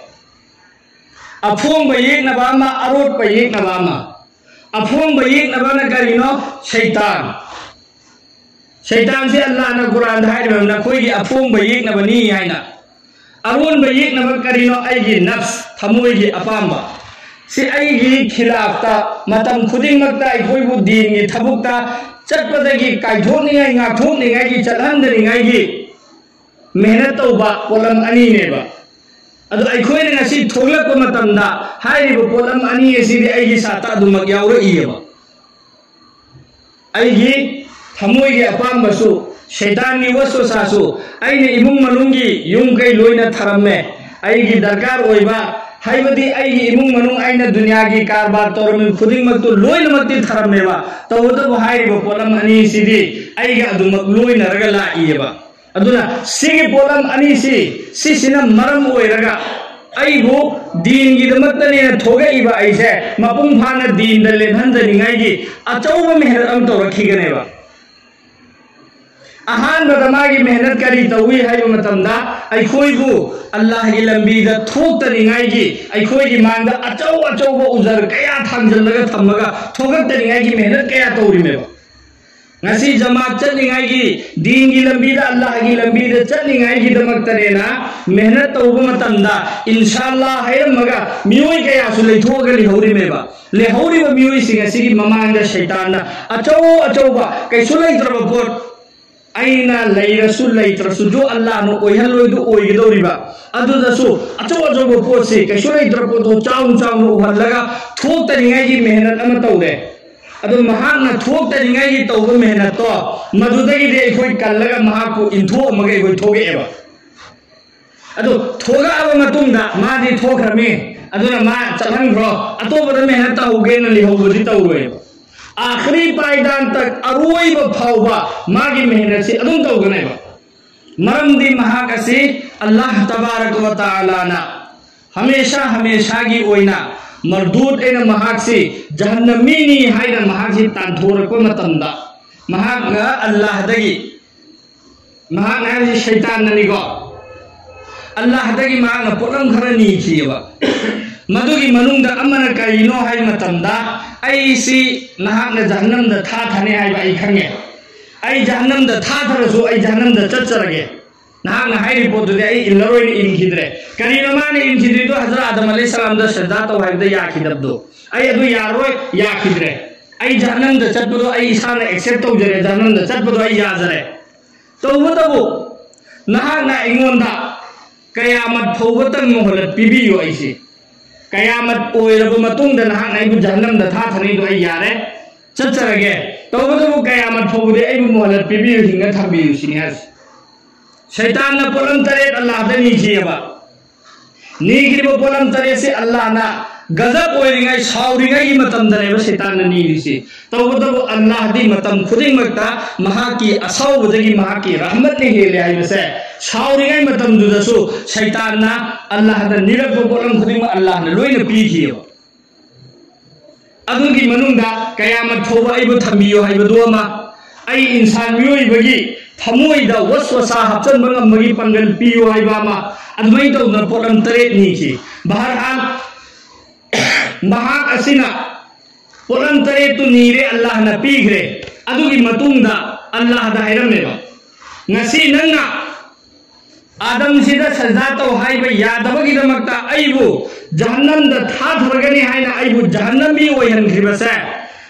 ꯑꯐꯣꯡꯕ ꯌꯦꯛꯅꯕ ꯑꯃ, ꯑꯔꯣꯠꯄ ꯌꯦꯛꯅꯕ ꯑꯃ꯫ ꯑꯐꯣꯡꯕ ꯌꯦꯛꯅꯕꯅ ꯀꯔꯤꯅꯣ? ꯁꯩꯇꯥꯟ꯫ ꯁꯩꯇꯥꯟꯁꯤ ꯑꯜꯂꯥꯍꯅ ꯀꯨꯔꯥꯟꯗ ꯍꯥꯏꯔꯤꯕ ꯅꯈꯣꯏꯒꯤ ꯑꯐꯣꯡꯕ ꯌꯦꯛꯅꯕꯅꯤ ꯍꯥꯏꯅ꯫ ꯑꯔꯣꯟꯕ ꯌꯦꯛꯅꯕ ꯀꯔꯤꯅꯣ? ꯑꯩꯒꯤ ꯅꯐꯁ, ꯊꯃꯣꯏꯒꯤ ꯑꯄꯥꯝꯕ꯫ ꯁꯤ ꯑꯩꯒꯤ ꯈꯤꯂꯥꯐꯇ ꯃꯇꯝ ꯈꯨꯗꯤꯡꯃꯛꯇ ꯑꯩꯈꯣꯏꯕꯨ ꯗꯤꯟꯒꯤ ꯊꯕꯛꯇ ꯆꯠꯄꯗꯒꯤ ꯀꯥꯏꯊꯣꯛꯅꯤꯡꯉꯥꯏ, ꯉꯥꯛꯊꯣꯛꯅꯤꯡꯉꯥꯏꯒꯤ, ꯆꯠꯍꯟꯗꯅꯤꯡꯉꯥꯏꯒꯤ ꯃꯦꯍꯅꯠ ꯇꯧꯕ ꯄꯣꯠꯂꯝ ꯑꯅꯤꯅꯦꯕ꯫ ꯑꯗꯣ ꯑꯩꯈꯣꯏꯅ ꯉꯁꯤ ꯊꯣꯛꯂꯛꯄ ꯃꯇꯝꯗ ꯍꯥꯏꯔꯤꯕ ꯄꯣꯠꯂꯝ ꯑꯅꯤ ꯑꯁꯤꯗꯤ ꯑꯩꯒꯤ ꯁꯥꯠꯇ ꯑꯗꯨꯃꯛ ꯌꯥꯎꯔꯛꯏꯑꯕ꯫ ꯑꯩꯒꯤ ꯊꯃꯣꯏꯒꯤ ꯑꯄꯥꯝꯕꯁꯨ, ꯁꯩꯇꯥꯟꯒꯤ ꯋꯁꯋꯁꯥꯁꯨ ꯑꯩꯅ ꯏꯃꯨꯡ ꯃꯅꯨꯡꯒꯤ ꯌꯨꯝ ꯀꯩ ꯂꯣꯏꯅ ꯊꯔꯝꯃꯦ꯫ ꯑꯩꯒꯤ ꯗꯔꯀꯥꯔ ꯑꯣꯏꯕ, ꯍꯥꯏꯕꯗꯤ ꯑꯩꯒꯤ ꯏꯃꯨꯡ ꯃꯅꯨꯡ, ꯑꯩꯅ ꯗꯨꯅꯤꯌꯥꯒꯤ ꯀꯔꯕꯥꯔ ꯇꯧꯔꯝꯃꯤꯕ ꯈꯨꯗꯤꯡꯃꯛꯇꯨ ꯂꯣꯏꯅꯃꯛꯇꯤ ꯊꯔꯝꯃꯦꯕ꯫ ꯇꯧꯕꯇꯕꯨ ꯍꯥꯏꯔꯤꯕ ꯄꯣꯠꯂꯝ ꯑꯅꯤꯁꯤꯗꯤ ꯑꯩꯒ ꯑꯗꯨꯃꯛ ꯂꯣꯏꯅꯔꯒ ꯂꯥꯛꯏꯑꯕ꯫ ꯑꯗꯨꯅ ꯁꯤꯒꯤ ꯄꯣꯠꯂꯝ ꯑꯅꯤꯁꯤ, ꯁꯤꯁꯤꯅ ꯃꯔꯝ ꯑꯣꯏꯔꯒ ꯑꯩꯕꯨ ꯗꯤꯟꯒꯤꯗꯃꯛꯇꯅꯦꯅ ꯊꯣꯛꯂꯛꯏꯕ ꯑꯩꯁꯦ ꯃꯄꯨꯡ ꯐꯥꯅ ꯗꯤꯟꯗ ꯂꯦꯞꯍꯟꯖꯅꯤꯡꯉꯥꯏꯒꯤ ꯑꯆꯧꯕ ꯃꯦꯍꯅꯠ ꯑꯃ ꯇꯧꯔꯛꯈꯤꯒꯅꯦꯕ꯫ ꯑꯍꯥꯟꯕꯗ ꯃꯥꯒꯤ ꯃꯦꯍꯅꯠ ꯀꯔꯤ ꯇꯧꯏ ꯍꯥꯏꯕ ꯃꯇꯝꯗ, ꯑꯩꯈꯣꯏꯕꯨ ꯑꯜꯂꯥꯍꯒꯤ ꯂꯝꯕꯤꯗ ꯊꯣꯛꯇꯅꯤꯡꯉꯥꯏꯒꯤ, ꯑꯩꯈꯣꯏꯒꯤ ꯃꯥꯡꯗ ꯑꯆꯧ ꯑꯆꯧꯕ ꯎꯖꯔ ꯀꯌꯥ ꯊꯥꯡꯖꯜꯂꯒ ꯊꯝꯃꯒ ꯊꯣꯛꯂꯛꯇꯅꯤꯡꯉꯥꯏꯒꯤ ꯃꯦꯍꯅꯠ ꯀꯌꯥ ꯇꯧꯔꯤꯃꯦꯕ꯫ ꯉꯁꯤ ꯖꯃꯥꯠ ꯆꯠꯅꯤꯡꯉꯥꯏꯒꯤ, ꯗꯤꯟꯒꯤ ꯂꯝꯕꯤꯗ, ꯑꯜꯂꯥꯍꯒꯤ ꯂꯝꯕꯤꯗ ꯆꯠꯅꯤꯡꯉꯥꯏꯒꯤꯗꯃꯛꯇꯅꯦꯅ ꯃꯦꯍꯅꯠ ꯇꯧꯕ ꯃꯇꯝꯗ, ꯏꯟꯁꯥ ꯑꯜꯂꯥ ꯍꯥꯏꯔꯝꯃꯒ ꯃꯤꯑꯣꯏ ꯀꯌꯥꯁꯨ ꯂꯩꯊꯣꯛꯑꯒ ꯂꯩꯍꯧꯔꯤꯃꯦꯕ꯫ ꯂꯩꯍꯧꯔꯤꯕ ꯃꯤꯑꯣꯏꯁꯤꯡ ꯑꯁꯤꯒꯤ ꯃꯃꯥꯡꯗ ꯁꯩꯇꯥꯟꯅ ꯑꯆꯧ ꯑꯆꯧꯕ, ꯀꯩꯁꯨ ꯂꯩꯇ꯭ꯔꯕ ꯄꯣꯠ, ꯑꯩꯅ ꯂꯩꯔꯁꯨ ꯂꯩꯇ꯭ꯔꯁꯨ ꯖꯣ ꯑꯜꯂꯥꯍꯅ ꯑꯣꯏꯍꯜꯂꯣꯏꯗꯨ ꯑꯣꯏꯒꯗꯧꯔꯤꯕ, ꯑꯗꯨꯗꯁꯨ ꯑꯆꯧ ꯑꯆꯧꯕ ꯄꯣꯠꯁꯤ, ꯀꯩꯁꯨ ꯂꯩꯇ꯭ꯔꯕ ꯄꯣꯠꯇꯣ ꯆꯥꯎꯅ ꯆꯥꯎꯅ ꯎꯍꯜꯂꯒ ꯊꯣꯛꯇꯅꯤꯡꯉꯥꯏꯒꯤ ꯃꯦꯍꯅꯠ ꯑꯃ ꯇꯧꯔꯦ꯫ ꯑꯗꯣ ꯃꯍꯥꯛꯅ ꯊꯣꯛꯇꯅꯤꯡꯉꯥꯏꯒꯤ ꯇꯧꯕ ꯃꯦꯍꯅꯠꯇꯣ, ꯃꯗꯨꯗꯒꯤꯗꯤ ꯑꯩꯈꯣꯏ ꯀꯜꯂꯒ ꯃꯍꯥꯛꯄꯨ ꯏꯟꯊꯣꯛꯑꯝꯃꯒ ꯑꯩꯈꯣꯏ ꯊꯣꯛꯂꯛꯑꯦꯕ꯫ ꯑꯗꯨ ꯊꯣꯛꯂꯛꯑꯕ ꯃꯇꯨꯡꯗ ꯃꯥꯗꯤ ꯊꯣꯛꯈ꯭ꯔꯃꯤ, ꯑꯗꯨꯅ ꯃꯥ ꯆꯠꯍꯟꯈ꯭ꯔꯣ, ꯑꯇꯣꯞꯄꯗ ꯃꯦꯍꯅꯠ ꯇꯧꯍꯧꯒꯦꯅ ꯂꯩꯍꯧꯕꯗꯤ ꯇꯧꯔꯣꯏꯕ꯫ ꯑꯥꯈꯔꯤ ꯄꯥꯏꯗꯥꯟ ꯇꯛ, ꯑꯔꯣꯏꯕ ꯐꯥꯎꯕ ꯃꯥꯒꯤ ꯃꯦꯍꯅꯠꯁꯤ ꯑꯗꯨꯝ ꯇꯧꯒꯅꯦꯕ꯫ ꯃꯔꯝꯗꯤ ꯃꯍꯥꯛ ꯑꯁꯤ ꯑꯜꯂꯥꯍ ꯇꯕꯥꯔꯛ ꯋ ꯇꯥꯂꯥꯅ ꯍꯃꯦꯁꯥ ꯍꯃꯦꯁꯥꯒꯤ ꯑꯣꯏꯅ ꯃꯔꯗꯨꯗ ꯑꯩꯅ ꯃꯍꯥꯛꯁꯤ ꯖꯍꯟꯅꯃꯤꯅꯤ ꯍꯥꯏꯅ ꯃꯍꯥꯛꯁꯤ ꯇꯥꯟꯊꯣꯔꯛꯄ ꯃꯇꯝꯗ, ꯃꯍꯥꯛꯅ ꯑꯜꯂꯥꯍꯗꯒꯤ, ꯃꯍꯥꯛꯅ ꯍꯥꯏꯔꯤꯁꯤ ꯁꯩꯇꯥꯟꯅꯅꯤꯀꯣ, ꯑꯜꯂꯥꯍꯗꯒꯤ ꯃꯍꯥꯛꯅ ꯄꯣꯠꯂꯝ ꯈꯔ ꯅꯤꯈꯤꯑꯕ꯫ ꯃꯗꯨꯒꯤ ꯃꯅꯨꯡꯗ ꯑꯃꯅ ꯀꯔꯤꯅꯣ ꯍꯥꯏꯕ ꯃꯇꯝꯗ, "ꯑꯩꯁꯤ ꯅꯍꯥꯛꯅ ꯖꯍꯟꯅꯝꯗ ꯊꯥꯊꯅꯤ ꯍꯥꯏꯕ ꯑꯩ ꯈꯪꯉꯦ꯫ ꯑꯩ ꯖꯍꯟꯅꯝꯗ ꯊꯥꯊꯔꯁꯨ ꯑꯩ ꯖꯍꯟꯅꯝꯗ ꯆꯠꯆꯔꯒꯦ꯫ ꯅꯍꯥꯛꯅ ꯍꯥꯏꯔꯤꯕ ꯄꯣꯠꯇꯨꯗꯤ ꯑꯩ ꯏꯜꯂꯔꯣꯏꯅ ꯏꯟꯈꯤꯗ꯭ꯔꯦ"꯫ ꯀꯔꯤꯅꯣ ꯃꯥꯅ ꯏꯟꯈꯤꯗ꯭ꯔꯤꯗꯣ? ꯍꯖꯔꯠ ꯑꯥꯗꯝ ꯑꯂꯩꯍꯤ ꯁꯂꯥꯝꯗ ꯁꯖꯗꯥ ꯇꯧ ꯍꯥꯏꯕꯗ ꯌꯥꯈꯤꯗꯕꯗꯣ, "ꯑꯩ ꯑꯗꯨ ꯌꯥꯔꯔꯣꯏ, ꯌꯥꯈꯤꯗ꯭ꯔꯦ꯫ ꯑꯩ ꯖꯍꯟꯅꯝꯗ ꯆꯠꯄꯗꯣ ꯑꯩ ꯏꯁꯥꯅ ꯑꯦꯛꯁꯦꯞ ꯇꯧꯖꯔꯦ, ꯖꯍꯟꯅꯝꯗ ꯆꯠꯄꯗꯣ ꯑꯩ ꯌꯥꯖꯔꯦ꯫ ꯇꯧꯕꯇꯕꯨ ꯅꯍꯥꯛꯅ ꯑꯩꯉꯣꯟꯗ ꯀꯌꯥꯃꯠ ꯐꯥꯎꯕꯇꯪ ꯃꯣꯍꯂꯠ ꯄꯤꯕꯤꯌꯨ, ꯑꯩꯁꯦ ꯀꯌꯥꯃꯠ ꯑꯣꯏꯔꯕ ꯃꯇꯨꯡꯗ ꯅꯍꯥꯛꯅ ꯑꯩꯕꯨ ꯖꯍꯟꯅꯝꯗ ꯊꯥꯊꯅꯤꯗꯣ ꯑꯩ ꯌꯥꯔꯦ"꯫ ꯆꯠꯆꯔꯒꯦ꯫ ꯇꯧꯕꯇꯕꯨ ꯀꯌꯥꯃꯠ ꯐꯥꯎꯕꯗꯤ ꯑꯩꯕꯨ ꯃꯣꯍꯂꯠ ꯄꯤꯕꯤꯌꯨ, ꯍꯤꯡꯅ ꯊꯝꯕꯤꯌꯨ ꯁꯤꯅꯤ ꯍꯥꯏꯔꯤꯁꯦ꯫ ꯁꯩꯇꯥꯟꯅ ꯄꯣꯠꯂꯝ ꯇꯔꯦꯠ ꯑꯜꯂꯥꯍꯗ ꯅꯤꯈꯤꯑꯕ꯫ ꯅꯤꯈꯤꯕ ꯄꯣꯠꯂꯝ ꯇꯔꯦꯠꯁꯦ ꯑꯜꯂꯥꯍꯅ ꯒꯖꯕ ꯑꯣꯏꯔꯤꯉꯩ, ꯁꯥꯎꯔꯤꯉꯩꯒꯤ ꯃꯇꯝꯗꯅꯦꯕ ꯁꯩꯇꯥꯟꯅ ꯅꯤꯔꯤꯁꯤ꯫ ꯇꯧꯕꯇꯕꯨ ꯑꯜꯂꯥꯍꯗꯤ ꯃꯇꯝ ꯈꯨꯗꯤꯡꯃꯛꯇ ꯃꯍꯥꯛꯀꯤ ꯑꯁꯥꯎꯕꯗꯒꯤ ꯃꯍꯥꯛꯀꯤ ꯔꯍꯃꯠꯅ ꯍꯦꯜꯂꯦ ꯍꯥꯏꯕꯁꯦ, ꯁꯥꯎꯔꯤꯉꯩ ꯃꯇꯝꯗꯨꯗꯁꯨ ꯁꯩꯇꯥꯟꯅ ꯑꯜꯂꯥꯍꯗ ꯅꯤꯔꯛꯄ ꯄꯣꯠꯂꯝ ꯈꯨꯗꯤꯡꯃꯛ ꯑꯜꯂꯥꯍꯅ ꯂꯣꯏꯅ ꯄꯤꯈꯤꯑꯕ꯫ ꯑꯗꯨꯒꯤ ꯃꯅꯨꯡꯗ ꯀꯌꯥꯃꯠ ꯐꯥꯎꯕ ꯑꯩꯕꯨ ꯊꯝꯕꯤꯌꯨ ꯍꯥꯏꯕꯗꯨ ꯑꯃ, ꯑꯩ ꯏꯟꯁꯥꯟ ꯃꯤꯑꯣꯏꯕꯒꯤ ꯊꯃꯣꯏꯗ ꯋꯁꯋꯁꯥ ꯍꯥꯞꯆꯟꯕ ꯉꯝꯕꯒꯤ ꯄꯥꯡꯒꯜ ꯄꯤꯌꯨ ꯍꯥꯏꯕ ꯑꯃ, ꯑꯗꯨꯃꯥꯏꯅ ꯇꯧꯗꯅ ꯄꯣꯠꯂꯝ ꯇꯔꯦꯠ ꯅꯤꯈꯤ꯫ ꯕꯍꯔꯍꯥꯜ, ꯃꯍꯥꯛ ꯑꯁꯤꯅ ꯄꯣꯠꯂꯝ ꯇꯔꯦꯠꯇꯨ ꯅꯤꯔꯦ, ꯑꯜꯂꯥꯍꯅ ꯄꯤꯈ꯭ꯔꯦ꯫ ꯑꯗꯨꯒꯤ ꯃꯇꯨꯡꯗ ꯑꯜꯂꯥꯍꯗ ꯍꯥꯏꯔꯝꯃꯦꯕ, "ꯉꯁꯤ ꯅꯪꯅ ꯑꯥꯗꯝꯁꯤꯗ ꯁꯖꯗꯥ ꯇꯧ ꯍꯥꯏꯕ ꯌꯥꯗꯕꯒꯤꯗꯃꯛꯇ ꯑꯩꯕꯨ ꯖꯍꯟꯅꯝꯗ ꯊꯥꯊꯔꯒꯅꯤ ꯍꯥꯏꯅ ꯑꯩꯕꯨ ꯖꯍꯟꯅꯝꯕꯤ ꯑꯣꯏꯍꯟꯈ꯭ꯔꯤꯕꯁꯦ,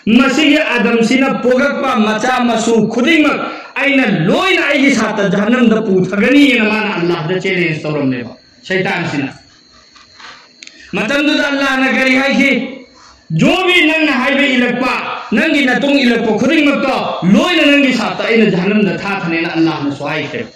ꯃꯁꯤꯒꯤ ꯑꯥꯗꯝꯁꯤꯅ ꯄꯣꯛꯂꯛꯄ ꯃꯆꯥ ꯃꯁꯨ ꯈꯨꯗꯤꯡꯃꯛ ꯑꯩꯅ ꯂꯣꯏꯅ ꯑꯩꯒꯤ ꯁꯥꯠꯇ ꯖꯍꯟꯅꯝꯗ ꯄꯨꯊꯒꯅꯤꯅ" ꯃꯥꯅ ꯑꯜꯂꯥꯍꯗ ꯆꯦꯂꯦꯟꯖ ꯇꯧꯔꯝꯃꯦꯕ ꯁꯩꯇꯥꯟꯁꯤꯅ꯫ ꯃꯇꯝꯗꯨꯗ ꯑꯜꯂꯥꯍꯅ ꯀꯔꯤ ꯍꯥꯏꯈꯤ? "ꯖꯣꯕꯤ, ꯅꯪꯅ ꯍꯥꯏꯕ ꯏꯜꯂꯛꯄ, ꯅꯪꯒꯤ ꯅꯇꯨꯡ ꯏꯜꯂꯛꯄ ꯈꯨꯗꯤꯡꯃꯛꯇꯣ ꯂꯣꯏꯅ ꯅꯪꯒꯤ ꯁꯥꯠꯇ ꯑꯩꯅ ꯖꯍꯟꯅꯝꯗ ꯊꯥꯊꯅꯦꯅ" ꯑꯜꯂꯥꯍꯅꯁꯨ ꯍꯥꯏꯈ꯭ꯔꯦ꯫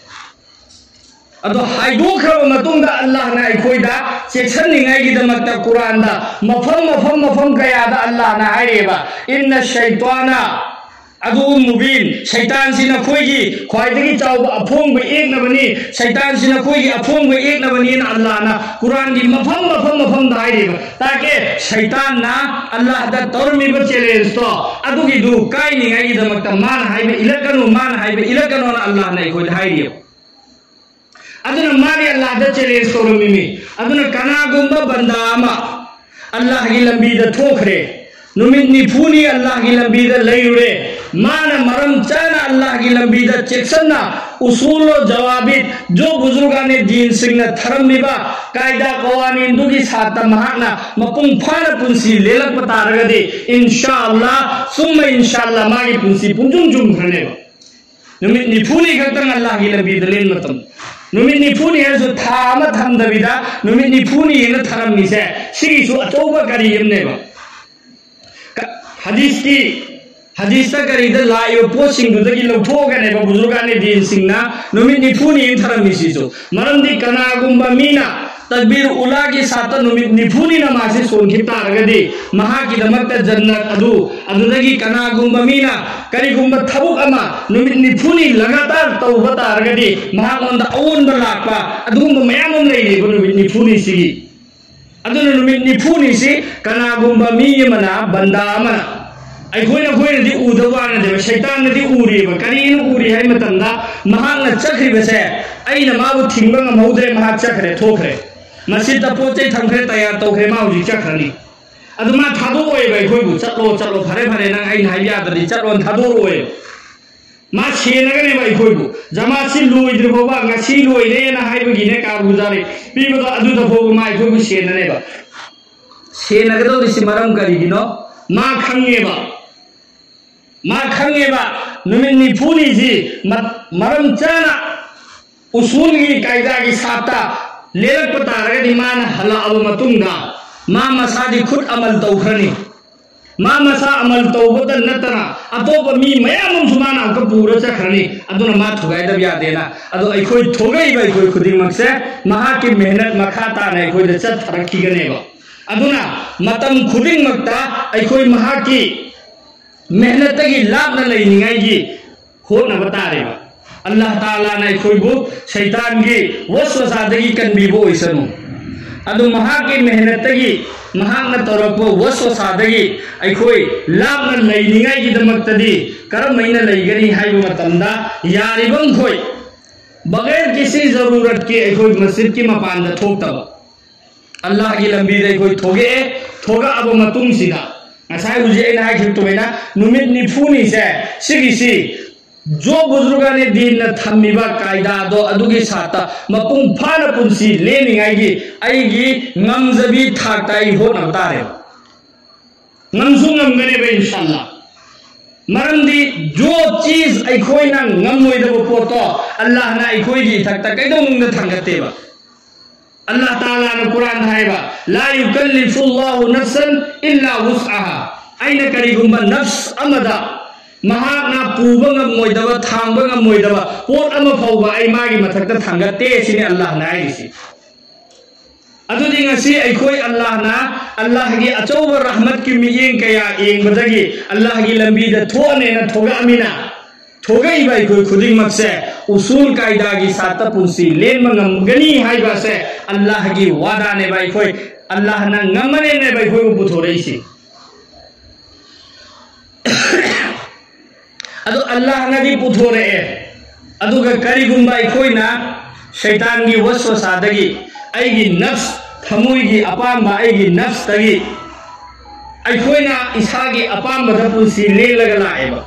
ꯑꯗꯣ ꯍꯥꯏꯗꯣꯛꯈ꯭ꯔꯕ ꯃꯇꯨꯡꯗ ꯑꯜꯂꯥꯍꯅ ꯑꯩꯈꯣꯏꯗ ꯆꯦꯛꯁꯤꯟꯅꯤꯡꯉꯥꯏꯒꯤꯗꯃꯛꯇ ꯀꯨꯔꯥꯟꯗ ꯃꯐꯝ, ꯃꯐꯝ, ꯃꯐꯝ ꯀꯌꯥꯗ ꯑꯜꯂꯥꯍꯅ ꯍꯥꯏꯔꯤꯑꯕ, "ꯏꯟꯅ ꯁꯩꯇꯥꯅ ꯑꯗꯨ ꯃꯨꯕꯤꯟ, ꯁꯩꯇꯥꯟꯁꯤ ꯅꯈꯣꯏꯒꯤ ꯈ꯭ꯋꯥꯏꯗꯒꯤ ꯆꯥꯎꯕ ꯑꯐꯣꯡꯕ ꯌꯦꯛꯅꯕꯅꯤ, ꯁꯩꯇꯥꯟꯁꯤ ꯅꯈꯣꯏꯒꯤ ꯑꯐꯣꯡꯕ ꯌꯦꯛꯅꯕꯅꯤꯅ" ꯑꯜꯂꯥꯍꯅ ꯀꯨꯔꯥꯟꯒꯤ ꯃꯐꯝ, ꯃꯐꯝ, ꯃꯐꯝꯗ ꯍꯥꯏꯔꯤꯕ꯫ ꯇꯥꯀꯦ ꯁꯩꯇꯥꯟꯅ ꯑꯜꯂꯥꯍꯗ ꯇꯧꯔꯝꯃꯤꯕ ꯆꯦꯂꯦꯟꯖꯇꯣ, ꯑꯗꯨꯒꯤꯗꯨ ꯀꯥꯏꯅꯤꯡꯉꯥꯏꯒꯤꯗꯃꯛꯇ ꯃꯥꯅ ꯍꯥꯏꯕ ꯏꯜꯂꯛꯀꯅꯨ, ꯃꯥꯅ ꯍꯥꯏꯕ ꯏꯜꯂꯛꯀꯅꯣꯅ ꯑꯜꯂꯥꯍꯅ ꯑꯩꯈꯣꯏꯗ ꯍꯥꯏꯔꯤꯑꯕ꯫ ꯑꯗꯨꯅ ꯃꯥꯗꯤ ꯑꯜꯂꯥꯍꯗ ꯆꯦꯂꯦꯟꯖ ꯇꯧꯔꯝꯃꯤꯅꯤ꯫ ꯑꯗꯨꯅ ꯀꯅꯥꯒꯨꯝꯕ ꯕꯟꯗꯥ ꯑꯃ ꯑꯜꯂꯥꯍꯒꯤ ꯂꯝꯕꯤꯗ ꯊꯣꯛꯈ꯭ꯔꯦ, ꯅꯨꯃꯤꯠ ꯅꯤꯐꯨꯅꯤ ꯑꯜꯂꯥꯍꯒꯤ ꯂꯝꯕꯤꯗ ꯂꯩꯔꯨꯔꯦ, ꯃꯥꯅ ꯃꯔꯝ ꯆꯥꯅ ꯑꯜꯂꯥꯍꯒꯤ ꯂꯝꯕꯤꯗ ꯆꯦꯛꯁꯤꯟꯅ ꯎꯁꯨꯜ ꯖꯋꯥꯕꯤꯠ, ꯖꯣ ꯕꯨꯖꯨꯔꯒꯥꯅꯦ ꯗꯤꯟꯁꯤꯡꯅ ꯊꯔꯝꯂꯤꯕ ꯀꯥꯏꯗꯥ ꯀꯋꯥꯅꯤꯟꯗꯨꯒꯤ ꯁꯥꯠꯇ ꯃꯍꯥꯛꯅ ꯃꯄꯨꯡ ꯐꯥꯅ ꯄꯨꯟꯁꯤ ꯂꯦꯜꯂꯛꯄ ꯇꯥꯔꯒꯗꯤ, ꯏꯟꯁꯥ ꯑꯜꯂꯥꯍ, ꯁꯨꯝꯃ ꯏꯟꯁꯥ ꯑꯜꯂꯥꯍ, ꯃꯥꯒꯤ ꯄꯨꯟꯁꯤ ꯄꯨꯡꯆꯨꯝ ꯆꯨꯝꯈ꯭ꯔꯅꯦꯕ꯫ ꯅꯨꯃꯤꯠ ꯅꯤꯐꯨꯅꯤ ꯈꯛꯇꯪ ꯑꯜꯂꯥꯍꯒꯤ ꯂꯝꯕꯤꯗ ꯂꯦꯟ ꯃꯇꯝ, ꯅꯨꯃꯤꯠ ꯅꯤꯐꯨꯅꯤ ꯍꯥꯏꯔꯁꯨ ꯊꯥ ꯑꯃ ꯊꯝꯗꯕꯤꯗ ꯅꯨꯃꯤꯠ ꯅꯤꯐꯨꯅꯤ ꯍꯥꯏꯅ ꯊꯔꯝꯃꯤꯁꯦ, ꯁꯤꯒꯤꯁꯨ ꯑꯆꯧꯕ ꯀꯔꯤ ꯑꯃꯅꯦꯕ꯫ ꯀ-, ꯍꯗꯤꯁꯀꯤ ꯍꯗꯤꯁꯇ ꯀꯔꯤꯗ ꯂꯥꯛꯏꯕ ꯄꯣꯠꯁꯤꯡꯗꯨꯗꯒꯤ ꯂꯧꯊꯣꯛꯑꯒꯅꯦꯕ ꯕꯨꯖꯨꯔꯒꯥꯅꯦ ꯗꯤꯟꯁꯤꯡꯅ ꯅꯨꯃꯤꯠ ꯅꯤꯐꯨꯅꯤ ꯊꯔꯝꯃꯤꯁꯤꯁꯨ꯫ ꯃꯔꯝꯗꯤ ꯀꯅꯥꯒꯨꯝꯕ ꯃꯤꯅ ꯇꯛꯕꯤꯔ ꯎꯂꯥꯒꯤ ꯁꯥꯠꯇ ꯅꯨꯃꯤꯠ ꯅꯤꯐꯨꯅꯤ ꯅꯃꯥꯖꯁꯤ ꯁꯣꯟꯈꯤꯕ ꯇꯥꯔꯒꯗꯤ, ꯃꯍꯥꯛꯀꯤꯗꯃꯛꯇ ꯖꯟꯅꯠ ꯑꯗꯨ, ꯑꯗꯨꯗꯒꯤ ꯀꯅꯥꯒꯨꯝꯕ ꯃꯤꯅ ꯀꯔꯤꯒꯨꯝꯕ ꯊꯕꯛ ꯑꯃ ꯅꯨꯃꯤꯠ ꯅꯤꯐꯨꯅꯤ ꯂꯒꯥꯇꯥꯔ ꯇꯧꯕ ꯇꯥꯔꯒꯗꯤ, ꯃꯍꯥꯛꯉꯣꯟꯗ ꯑꯑꯣꯟꯕ ꯂꯥꯛꯄ ꯑꯗꯨꯒꯨꯝꯕ ꯃꯌꯥꯝ ꯑꯃ ꯂꯩꯔꯤꯕ ꯅꯨꯃꯤꯠ ꯅꯤꯐꯨꯅꯤꯁꯤꯒꯤ꯫ ꯑꯗꯨꯅ ꯅꯨꯃꯤꯠ ꯅꯤꯐꯨꯅꯤꯁꯤ ꯀꯅꯥꯒꯨꯝꯕ ꯃꯤ ꯑꯃꯅ, ꯕꯟꯗꯥ ꯑꯃꯅ, ꯑꯩꯈꯣꯏꯅ, ꯑꯩꯈꯣꯏꯅꯗꯤ ꯎꯗꯕ ꯋꯥꯅꯗꯦꯕ, ꯁꯩꯇꯥꯟꯅꯗꯤ ꯎꯔꯤꯑꯕ꯫ ꯀꯔꯤꯅ ꯎꯔꯤ ꯍꯥꯏ ꯃꯇꯝꯗ, ꯃꯍꯥꯛꯅ ꯆꯠꯈ꯭ꯔꯤꯕꯁꯦ ꯑꯩꯅ ꯃꯥꯕꯨ ꯊꯤꯡꯕ ꯉꯝꯍꯧꯗ꯭ꯔꯦ, ꯃꯍꯥꯛ ꯆꯠꯈ꯭ꯔꯦ, ꯊꯣꯛꯈ꯭ꯔꯦ, ꯃꯁꯤꯗ ꯄꯣꯠ ꯆꯩ ꯊꯝꯈ꯭ꯔꯦ, ꯇꯌꯥꯔ ꯇꯧꯈ꯭ꯔꯦ, ꯃꯥ ꯍꯧꯖꯤꯛ ꯆꯠꯈ꯭ꯔꯅꯤ꯫ ꯑꯗꯨ ꯃꯥ ꯊꯥꯗꯣꯛꯑꯣꯏꯕ ꯑꯩꯈꯣꯏꯕꯨ, "ꯆꯠꯂꯣ, ꯆꯠꯂꯣ, ꯐꯔꯦ, ꯐꯔꯦ, ꯅꯪ ꯑꯩꯅ ꯍꯥꯏꯕ ꯌꯥꯗ꯭ꯔꯗꯤ ꯆꯠꯂꯣꯅ" ꯊꯥꯗꯣꯛꯑꯣꯏꯕ꯫ ꯃꯥ ꯁꯦꯟꯅꯒꯅꯦꯕ ꯑꯩꯈꯣꯏꯕꯨ꯫ ꯖꯃꯥꯠꯁꯤ ꯂꯣꯏꯗ꯭ꯔꯤ ꯐꯥꯎꯕ, "ꯉꯁꯤ ꯂꯣꯏꯔꯦꯅ" ꯍꯥꯏꯕꯒꯤꯅꯦ, ꯀꯥꯔꯒꯨꯖꯥꯔꯤ ꯄꯤꯕꯗꯣ, ꯑꯗꯨꯗ ꯐꯥꯎꯕ ꯃꯥ ꯑꯩꯈꯣꯏꯕꯨ ꯁꯦꯟꯅꯅꯦꯕ꯫ ꯁꯦꯟꯅꯒꯗꯧꯔꯤꯁꯤ ꯃꯔꯝ ꯀꯔꯤꯒꯤꯅꯣ? ꯃꯥ ꯈꯪꯉꯦꯕ꯫ ꯃꯥ ꯈꯪꯉꯦꯕ, ꯅꯨꯃꯤꯠ ꯅꯤꯐꯨꯅꯤꯁꯤ ꯃ-, ꯃꯔꯝ ꯆꯥꯅ ꯎꯁꯨꯜꯒꯤ ꯀꯥꯏꯗꯥꯒꯤ ꯁꯥꯠꯇ ꯂꯦꯜꯂꯛꯄ ꯇꯥꯔꯒꯗꯤ, ꯃꯥꯅ ꯍꯜꯂꯛꯑꯕ ꯃꯇꯨꯡꯗ ꯃꯥ ꯃꯁꯥꯗꯤ ꯈꯨꯠ ꯑꯃꯜ ꯇꯧꯈ꯭ꯔꯅꯤ꯫ ꯃꯥ ꯃꯁꯥ ꯑꯃꯜ ꯇꯧꯕꯗ ꯅꯠꯇꯅ ꯑꯇꯣꯞꯄ ꯃꯤ ꯃꯌꯥꯝ ꯑꯃꯁꯨ ꯃꯥꯅ ꯑꯃꯨꯛꯀ ꯄꯨꯔ ꯆꯠꯈ꯭ꯔꯅꯤ꯫ ꯑꯗꯨꯅ ꯃꯥ ꯊꯨꯒꯥꯏꯗꯕ ꯌꯥꯗꯦꯅ꯫ ꯑꯗꯣ ꯑꯩꯈꯣꯏ ꯊꯣꯛꯂꯛꯏꯕ ꯑꯩꯈꯣꯏ ꯈꯨꯗꯤꯡꯃꯛꯁꯦ ꯃꯍꯥꯛꯀꯤ ꯃꯦꯍꯅꯠ ꯃꯈꯥ ꯇꯥꯅ ꯑꯩꯈꯣꯏꯗ ꯆꯠꯊꯔꯛꯈꯤꯒꯅꯦꯕ꯫ ꯑꯗꯨꯅ ꯃꯇꯝ ꯈꯨꯗꯤꯡꯃꯛꯇ ꯑꯩꯈꯣꯏ ꯃꯍꯥꯛꯀꯤ ꯃꯦꯍꯅꯠꯇꯒꯤ ꯂꯥꯞꯅ ꯂꯩꯅꯤꯡꯉꯥꯏꯒꯤ ꯍꯣꯠꯅꯕ ꯇꯥꯔꯦꯕ꯫ ꯑꯜꯂꯥꯍ ꯇꯥꯂꯥꯅ ꯑꯩꯈꯣꯏꯕꯨ ꯁꯩꯇꯥꯟꯒꯤ ꯋꯁꯋꯁꯥꯗꯒꯤ ꯀꯟꯕꯤꯕ ꯑꯣꯏꯁꯅꯨ꯫ ꯑꯗꯨ ꯃꯍꯥꯛꯀꯤ ꯃꯦꯍꯅꯠꯇꯒꯤ, ꯃꯍꯥꯛꯅ ꯇꯧꯔꯛꯄ ꯋꯁꯋꯁꯥꯗꯒꯤ ꯑꯩꯈꯣꯏ ꯂꯥꯞꯅ ꯂꯩꯅꯤꯡꯉꯥꯏꯒꯤꯗꯃꯛꯇꯗꯤ ꯀꯔꯝꯍꯥꯏꯅ ꯂꯩꯒꯅꯤ ꯍꯥꯏꯕ ꯃꯇꯝꯗ, ꯌꯥꯔꯤꯕ ꯃꯈꯩ ꯕꯒꯩꯔ ꯀꯤꯁꯤ ꯖꯔꯨꯔꯠꯀꯤ ꯑꯩꯈꯣꯏ ꯃꯁꯖꯤꯗꯀꯤ ꯃꯄꯥꯟꯗ ꯊꯣꯛꯇꯕ, ꯑꯜꯂꯥꯍꯒꯤ ꯂꯝꯕꯤꯗ ꯑꯩꯈꯣꯏ ꯊꯣꯛꯂꯛꯑꯦ꯫ ꯊꯣꯛꯂꯛꯑꯕ ꯃꯇꯨꯡꯁꯤꯗ, ꯉꯁꯥꯏ ꯍꯧꯖꯤꯛ ꯑꯩꯅ ꯍꯥꯏꯈꯤꯕ ꯑꯗꯨꯃꯥꯏꯅ, ꯅꯨꯃꯤꯠ ꯅꯤꯐꯨꯅꯤꯁꯦ, ꯁꯤꯒꯤꯁꯤ ꯖꯣ ꯕꯨꯖꯨꯔꯒꯥꯅꯦ ꯗꯤꯟꯅ ꯊꯝꯃꯤꯕ ꯀꯥꯏꯗꯥꯗꯣ, ꯑꯗꯨꯒꯤ ꯁꯥꯠꯇ ꯃꯄꯨꯡ ꯐꯥꯅ ꯄꯨꯟꯁꯤ ꯂꯦꯟꯅꯤꯡꯉꯥꯏꯒꯤ ꯑꯩꯒꯤ ꯉꯝꯖꯕꯤ ꯊꯥꯛꯇ ꯑꯩ ꯍꯣꯠꯅꯕ ꯇꯥꯔꯦ꯫ ꯉꯝꯁꯨ ꯉꯝꯒꯅꯦꯕ, ꯏꯟꯁꯥꯜꯂꯥ꯫ ꯃꯔꯝꯗꯤ ꯖꯣ ꯆꯤꯖ ꯑꯩꯈꯣꯏꯅ ꯉꯝꯂꯣꯏꯗꯕ ꯄꯣꯠꯇꯣ ꯑꯜꯂꯥꯍꯅ ꯑꯩꯈꯣꯏꯒꯤ ꯏꯊꯛꯇ ꯀꯩꯗꯧꯅꯨꯡꯗ ꯊꯥꯡꯒꯠꯇꯦꯕ꯫ ꯑꯜꯂꯥꯍ ꯇꯥꯂꯥꯅ ꯀꯨꯔꯥꯟꯗ ꯍꯥꯏꯕ, "ꯂꯥ ꯌꯨꯀꯜꯂꯤꯐꯨꯜꯂꯥꯍꯨ ꯅꯐꯁꯟ ꯏꯜꯂꯥ ꯋꯨꯁꯑꯍꯥ"꯫ ꯑꯩꯅ ꯀꯔꯤꯒꯨꯝꯕ ꯅꯐꯁ ꯑꯃꯗ ꯃꯍꯥꯛꯅ ꯄꯨꯕ ꯉꯝꯃꯣꯏꯗꯕ, ꯊꯥꯡꯕ ꯉꯝꯃꯣꯏꯗꯕ ꯄꯣꯠ ꯑꯃ ꯐꯥꯎꯕ ꯑꯩ ꯃꯥꯒꯤ ꯃꯊꯛꯇ ꯊꯥꯡꯒꯠꯇꯦ ꯁꯤꯅꯤ ꯑꯜꯂꯥꯍꯅ ꯍꯥꯏꯔꯤꯁꯤ꯫ ꯑꯗꯨꯗꯤ ꯉꯁꯤ ꯑꯩꯈꯣꯏ ꯑꯜꯂꯥꯍꯅ, ꯑꯜꯂꯥꯍꯒꯤ ꯑꯆꯧꯕ ꯔꯍꯃꯠꯀꯤ ꯃꯤꯠꯌꯦꯡ ꯀꯌꯥ ꯌꯦꯡꯕꯗꯒꯤ ꯑꯜꯂꯥꯍꯒꯤ ꯂꯝꯕꯤꯗ ꯊꯣꯛꯑꯅꯦꯅ ꯊꯣꯛꯂꯛꯑꯃꯤꯅ, ꯊꯣꯛꯂꯛꯏꯕ ꯑꯩꯈꯣꯏ ꯈꯨꯗꯤꯡꯃꯛꯁꯦ ꯎꯁꯨꯜ ꯀꯥꯏꯗꯥꯒꯤ ꯁꯥꯠꯇ ꯄꯨꯟꯁꯤ ꯂꯦꯟꯕ ꯉꯝꯒꯅꯤ ꯍꯥꯏꯕꯁꯦ ꯑꯜꯂꯥꯍꯒꯤ ꯋꯥꯗꯥꯅꯦꯕ꯫ ꯑꯩꯈꯣꯏ ꯑꯜꯂꯥꯍꯅ ꯉꯝꯃꯅꯦꯅꯦꯕ ꯑꯩꯈꯣꯏꯕꯨ ꯄꯨꯊꯣꯔꯛꯏꯁꯤ꯫ ꯑꯗꯣ ꯑꯜꯂꯥꯍꯅꯗꯤ ꯄꯨꯊꯣꯔꯛꯑꯦ꯫ ꯑꯗꯨꯒ ꯀꯔꯤꯒꯨꯝꯕ ꯑꯩꯈꯣꯏꯅ ꯁꯩꯇꯥꯟꯒꯤ ꯋꯁꯋꯁꯥꯗꯒꯤ, ꯑꯩꯒꯤ ꯅꯐꯁ, ꯊꯃꯣꯏꯒꯤ ꯑꯄꯥꯝꯕ, ꯑꯩꯒꯤ ꯅꯐꯁꯇꯒꯤ ꯑꯩꯈꯣꯏꯅ ꯏꯁꯥꯒꯤ ꯑꯄꯥꯝꯕꯗ ꯄꯨꯟꯁꯤ ꯂꯦꯜꯂꯒ ꯂꯥꯛꯑꯦꯕ꯫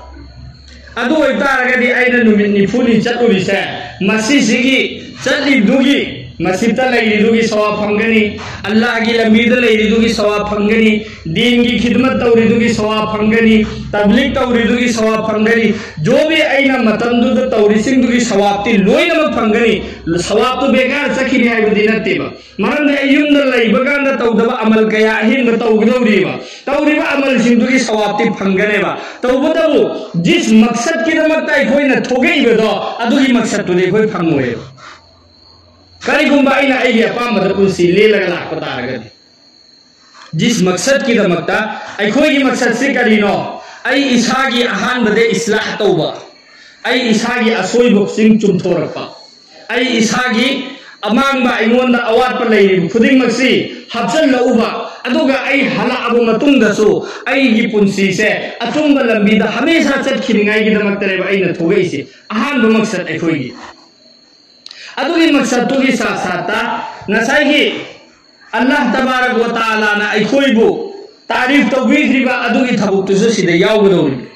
ꯑꯗꯨ ꯑꯣꯏꯇꯥꯔꯒꯗꯤ ꯑꯩꯅ ꯅꯨꯃꯤꯠ ꯅꯤꯐꯨꯅꯤ ꯆꯠꯂꯨꯔꯤꯁꯦ, ꯃꯁꯤꯁꯤꯒꯤ ꯆꯠꯂꯤꯗꯨꯒꯤ, ꯃꯁꯤꯗ ꯂꯩꯔꯤꯗꯨꯒꯤ ꯁꯋꯥꯕ ꯐꯪꯒꯅꯤ, ꯑꯜꯂꯥꯍꯒꯤ ꯂꯝꯕꯤꯗ ꯂꯩꯔꯤꯗꯨꯒꯤ ꯁꯋꯥꯕ ꯐꯪꯒꯅꯤ, ꯗꯤꯟꯒꯤ ꯈꯤꯗꯃꯠ ꯇꯧꯔꯤꯗꯨꯒꯤ ꯁꯋꯥꯕ ꯐꯪꯒꯅꯤ, ꯇꯕ꯭ꯂꯤꯛ ꯇꯧꯔꯤꯗꯨꯒꯤ ꯁꯋꯥꯕ ꯐꯪꯒꯅꯤ, ꯖꯣꯕꯤ ꯑꯩꯅ ꯃꯇꯝꯗꯨꯗ ꯇꯧꯔꯤꯁꯤꯡꯗꯨꯒꯤ ꯁꯋꯥꯕꯇꯤ ꯂꯣꯏꯅꯃꯛ ꯐꯪꯒꯅꯤ꯫ ꯁꯋꯥꯕꯇꯨ ꯕꯦꯀꯥꯔ ꯆꯠꯈꯤꯅꯤ ꯍꯥꯏꯕꯗꯤ ꯅꯠꯇꯦꯕ꯫ ꯃꯔꯝꯗꯤ ꯑꯩ ꯌꯨꯝꯗ ꯂꯩꯕ ꯀꯥꯟꯗ ꯇꯧꯗꯕ ꯑꯃꯜ ꯀꯌꯥ ꯑꯍꯦꯟꯕ ꯇꯧꯒꯗꯧꯔꯤꯕ꯫ ꯇꯧꯔꯤꯕ ꯑꯃꯜꯁꯤꯡꯗꯨꯒꯤ ꯁꯋꯥꯕꯇꯤ ꯐꯪꯒꯅꯦꯕ꯫ ꯇꯧꯕꯇꯕꯨ ꯖꯤꯁ ꯃꯛꯁꯠꯀꯤꯗꯃꯛꯇ ꯑꯩꯈꯣꯏꯅ ꯊꯣꯛꯂꯛꯏꯕꯗꯣ, ꯑꯗꯨꯒꯤ ꯃꯛꯁꯠꯇꯨꯗꯤ ꯑꯩꯈꯣꯏ ꯐꯪꯉꯣꯏꯕ꯫ ꯀꯔꯤꯒꯨꯝꯕ ꯑꯩꯅ ꯑꯩꯒꯤ ꯑꯄꯥꯝꯕꯗ ꯄꯨꯟꯁꯤ ꯂꯦꯜꯂꯒ ꯂꯥꯛꯄ ꯇꯥꯔꯒꯗꯤ, ꯖꯤꯁ ꯃꯛꯁꯠꯀꯤꯗꯃꯛꯇ, ꯑꯩꯈꯣꯏꯒꯤ ꯃꯛꯁꯠꯁꯤ ꯀꯔꯤꯅꯣ? ꯑꯩ ꯏꯁꯥꯒꯤ ꯑꯍꯥꯟꯕꯗ ꯏꯁꯂꯥꯍ ꯇꯧꯕ, ꯑꯩ ꯏꯁꯥꯒꯤ ꯑꯁꯣꯏꯕꯁꯤꯡ ꯆꯨꯝꯊꯣꯔꯛꯄ, ꯑꯩ ꯏꯁꯥꯒꯤ ꯑꯃꯥꯡꯕ, ꯑꯩꯉꯣꯟꯗ ꯑꯋꯥꯠꯄ ꯂꯩꯔꯤꯕ ꯈꯨꯗꯤꯡꯃꯛꯁꯤ ꯍꯥꯞꯆꯤꯜꯂꯛꯎꯕ, ꯑꯗꯨꯒ ꯑꯩ ꯍꯜꯂꯛꯑꯕ ꯃꯇꯨꯡꯗꯁꯨ ꯑꯩꯒꯤ ꯄꯨꯟꯁꯤꯁꯦ ꯑꯆꯨꯝꯕ ꯂꯝꯕꯤꯗ ꯍꯃꯦꯁꯥ ꯆꯠꯈꯤꯅꯤꯡꯉꯥꯏꯒꯤꯗꯃꯛꯇꯅꯦꯕ ꯑꯩꯅ ꯊꯣꯛꯂꯛꯏꯁꯦ꯫ ꯑꯍꯥꯟꯕ ꯃꯛꯁꯠ ꯑꯩꯈꯣꯏꯒꯤ꯫ ꯑꯗꯨꯒꯤ ꯃꯛꯁꯠꯇꯨꯒꯤ ꯁꯥꯠ ꯁꯥꯠꯇ ꯉꯁꯥꯏꯒꯤ ꯑꯜꯂꯥꯍ ꯇꯕꯥꯔꯛ ꯋ ꯇꯥꯂꯥꯅ ꯑꯩꯈꯣꯏꯕꯨ ꯇꯥꯔꯤꯐ ꯇꯧꯕꯤꯈ꯭ꯔꯤꯕ ꯑꯗꯨꯒꯤ ꯊꯕꯛꯇꯨꯁꯨ ꯁꯤꯗ ꯌꯥꯎꯒꯗꯧꯔꯤꯕ꯫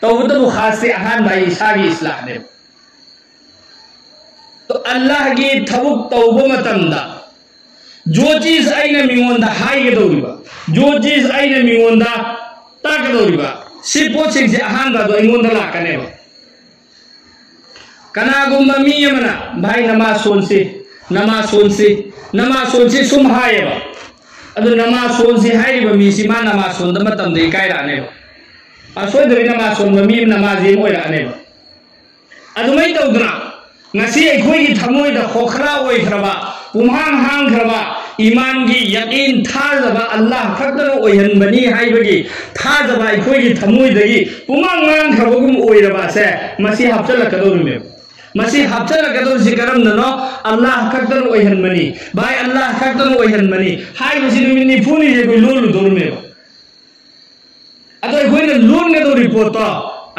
ꯇꯧꯕꯇꯕꯨ ꯈꯥꯁꯇꯤ ꯑꯍꯥꯟꯕ ꯑꯩ ꯏꯁꯥꯒꯤ ꯏꯁꯂꯥꯍꯅꯦꯕ꯫ ꯑꯗꯣ ꯑꯜꯂꯥꯍꯒꯤ ꯊꯕꯛ ꯇꯧꯕ ꯃꯇꯝꯗ ꯖꯣ ꯆꯤꯖ ꯑꯩꯅ ꯃꯤꯉꯣꯟꯗ ꯍꯥꯏꯒꯗꯧꯔꯤꯕ, ꯖꯣ ꯆꯤꯖ ꯑꯩꯅ ꯃꯤꯉꯣꯟꯗ ꯇꯥꯛꯀꯗꯧꯔꯤꯕ, ꯁꯤ ꯄꯣꯠꯁꯤꯡꯁꯦ ꯑꯍꯥꯟꯕ ꯑꯗꯣ ꯑꯩꯉꯣꯟꯗ ꯂꯥꯛꯀꯅꯦꯕ꯫ ꯀꯅꯥꯒꯨꯝꯕ ꯃꯤ ꯑꯃꯅ, "ꯚꯥꯏ, ꯅꯃꯥꯖ ꯁꯣꯟꯁꯤ, ꯅꯃꯥꯖ ꯁꯣꯟꯁꯤ, ꯅꯃꯥꯖ ꯁꯣꯟꯁꯤ" ꯁꯨꯝ ꯍꯥꯏꯌꯦꯕ꯫ ꯑꯗꯨ ꯅꯃꯥꯖ ꯁꯣꯟꯁꯤ ꯍꯥꯏꯔꯤꯕ ꯃꯤꯁꯤ ꯃꯥ ꯅꯃꯥꯖ ꯁꯣꯟꯕ ꯃꯇꯝꯗ ꯏꯀꯥꯏꯔꯛꯑꯅꯦꯕ꯫ ꯑꯁꯣꯏꯗꯕꯤ ꯅꯃꯥꯖ ꯁꯣꯟꯕ ꯃꯤ ꯅꯃꯥꯖꯤ ꯑꯃ ꯑꯣꯏꯔꯛꯑꯅꯦꯕ꯫ ꯑꯗꯨꯃꯥꯏꯅ ꯇꯧꯗꯅ ꯉꯁꯤ ꯑꯩꯈꯣꯏꯒꯤ ꯊꯃꯣꯏꯗ ꯈꯣꯈ꯭ꯔꯥ ꯑꯣꯏꯈ꯭ꯔꯕ, ꯄꯨꯝꯍꯥꯡ ꯍꯥꯡꯈ꯭ꯔꯕ ꯏꯃꯥꯟꯒꯤ ꯌꯥꯀꯤꯟ ꯊꯥꯖꯕ ꯑꯜꯂꯥꯍ ꯈꯛꯇꯅ ꯑꯣꯏꯍꯟꯕꯅꯤ ꯍꯥꯏꯕꯒꯤ ꯊꯥꯖꯕ ꯑꯩꯈꯣꯏꯒꯤ ꯊꯃꯣꯏꯗꯒꯤ ꯄꯨꯡꯃꯥꯡ ꯃꯥꯡꯈ꯭ꯔꯕꯒꯨꯝ ꯑꯣꯏꯔꯕ ꯑꯁꯦ ꯃꯁꯤ ꯍꯥꯞꯆꯤꯜꯂꯛꯀꯗꯧꯔꯤꯕꯅꯦꯕ꯫ ꯃꯁꯤ ꯍꯥꯞꯆꯤꯜꯂꯛꯀꯗꯧꯔꯤꯁꯤ ꯀꯔꯝꯅꯅꯣ? ꯑꯜꯂꯥꯍ ꯈꯛꯇꯅ ꯑꯣꯏꯍꯟꯕꯅꯤ, ꯚꯥꯏ, ꯑꯜꯂꯥꯍ ꯈꯛꯇꯅ ꯑꯣꯏꯍꯟꯕꯅꯤ ꯍꯥꯏꯕꯁꯤ ꯅꯨꯃꯤꯠ ꯅꯤꯐꯨꯅꯤꯁꯦ ꯑꯩꯈꯣꯏ ꯂꯣꯜꯂꯨꯗꯧꯔꯤꯕꯅꯦꯕ꯫ ꯑꯗꯣ ꯑꯩꯈꯣꯏꯅ ꯂꯣꯟꯒꯗꯧꯔꯤ ꯄꯣꯠꯇꯣ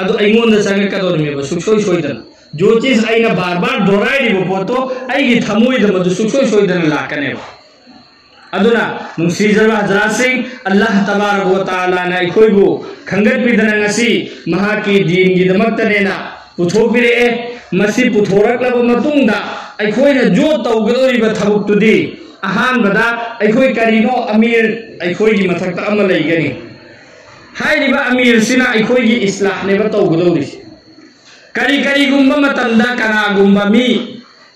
ꯑꯗꯨ ꯑꯩꯉꯣꯟꯗ ꯆꯪꯉꯛꯀꯗꯧꯔꯤꯕꯅꯦꯕ ꯁꯨꯡꯁꯣꯏ ꯁꯣꯏꯗꯅ꯫ ꯖꯣꯇꯤꯁ ꯑꯩꯅ ꯕꯥꯔ ꯕꯥꯔ ꯗꯣꯍꯔꯥꯏꯔꯤꯕ ꯄꯣꯠꯇꯣ ꯑꯩꯒꯤ ꯊꯃꯣꯏꯗ ꯃꯗꯨ ꯁꯨꯡꯁꯣꯏ ꯁꯣꯏꯗꯅ ꯂꯥꯛꯀꯅꯦꯕ꯫ ꯑꯗꯨꯅ ꯅꯨꯡꯁꯤꯖꯔꯕ ꯍꯖꯔꯥꯠꯁꯤꯡ, ꯑꯜꯂꯥꯍ ꯇꯕꯥꯔꯛ ꯋ ꯇꯥꯂꯥꯅ ꯑꯩꯈꯣꯏꯕꯨ ꯈꯟꯒꯠꯄꯤꯗꯅ ꯉꯁꯤ ꯃꯍꯥꯛꯀꯤ ꯗꯤꯟꯒꯤꯗꯃꯛꯇꯅꯦꯅ ꯄꯨꯊꯣꯛꯄꯤꯔꯛꯑꯦ꯫ ꯃꯁꯤ ꯄꯨꯊꯣꯔꯛꯂꯕ ꯃꯇꯨꯡꯗ ꯑꯩꯈꯣꯏꯅ ꯖꯣꯠ ꯇꯧꯒꯗꯧꯔꯤꯕ ꯊꯕꯛꯇꯨꯗꯤ ꯑꯍꯥꯟꯕꯗ ꯑꯩꯈꯣꯏ ꯀꯔꯤꯅꯣ ꯑꯃꯤꯔ ꯑꯩꯈꯣꯏꯒꯤ ꯃꯊꯛꯇ ꯑꯃ ꯂꯩꯒꯅꯤ꯫ ꯍꯥꯏꯔꯤꯕ ꯑꯃꯤꯔꯁꯤꯅ ꯑꯩꯈꯣꯏꯒꯤ ꯏꯁꯂꯥꯍꯅꯦꯕ ꯇꯧꯒꯗꯧꯔꯤꯁꯦ꯫ ꯀꯔꯤ ꯀꯔꯤꯒꯨꯝꯕ ꯃꯇꯝꯗ ꯀꯅꯥꯒꯨꯝꯕ ꯃꯤ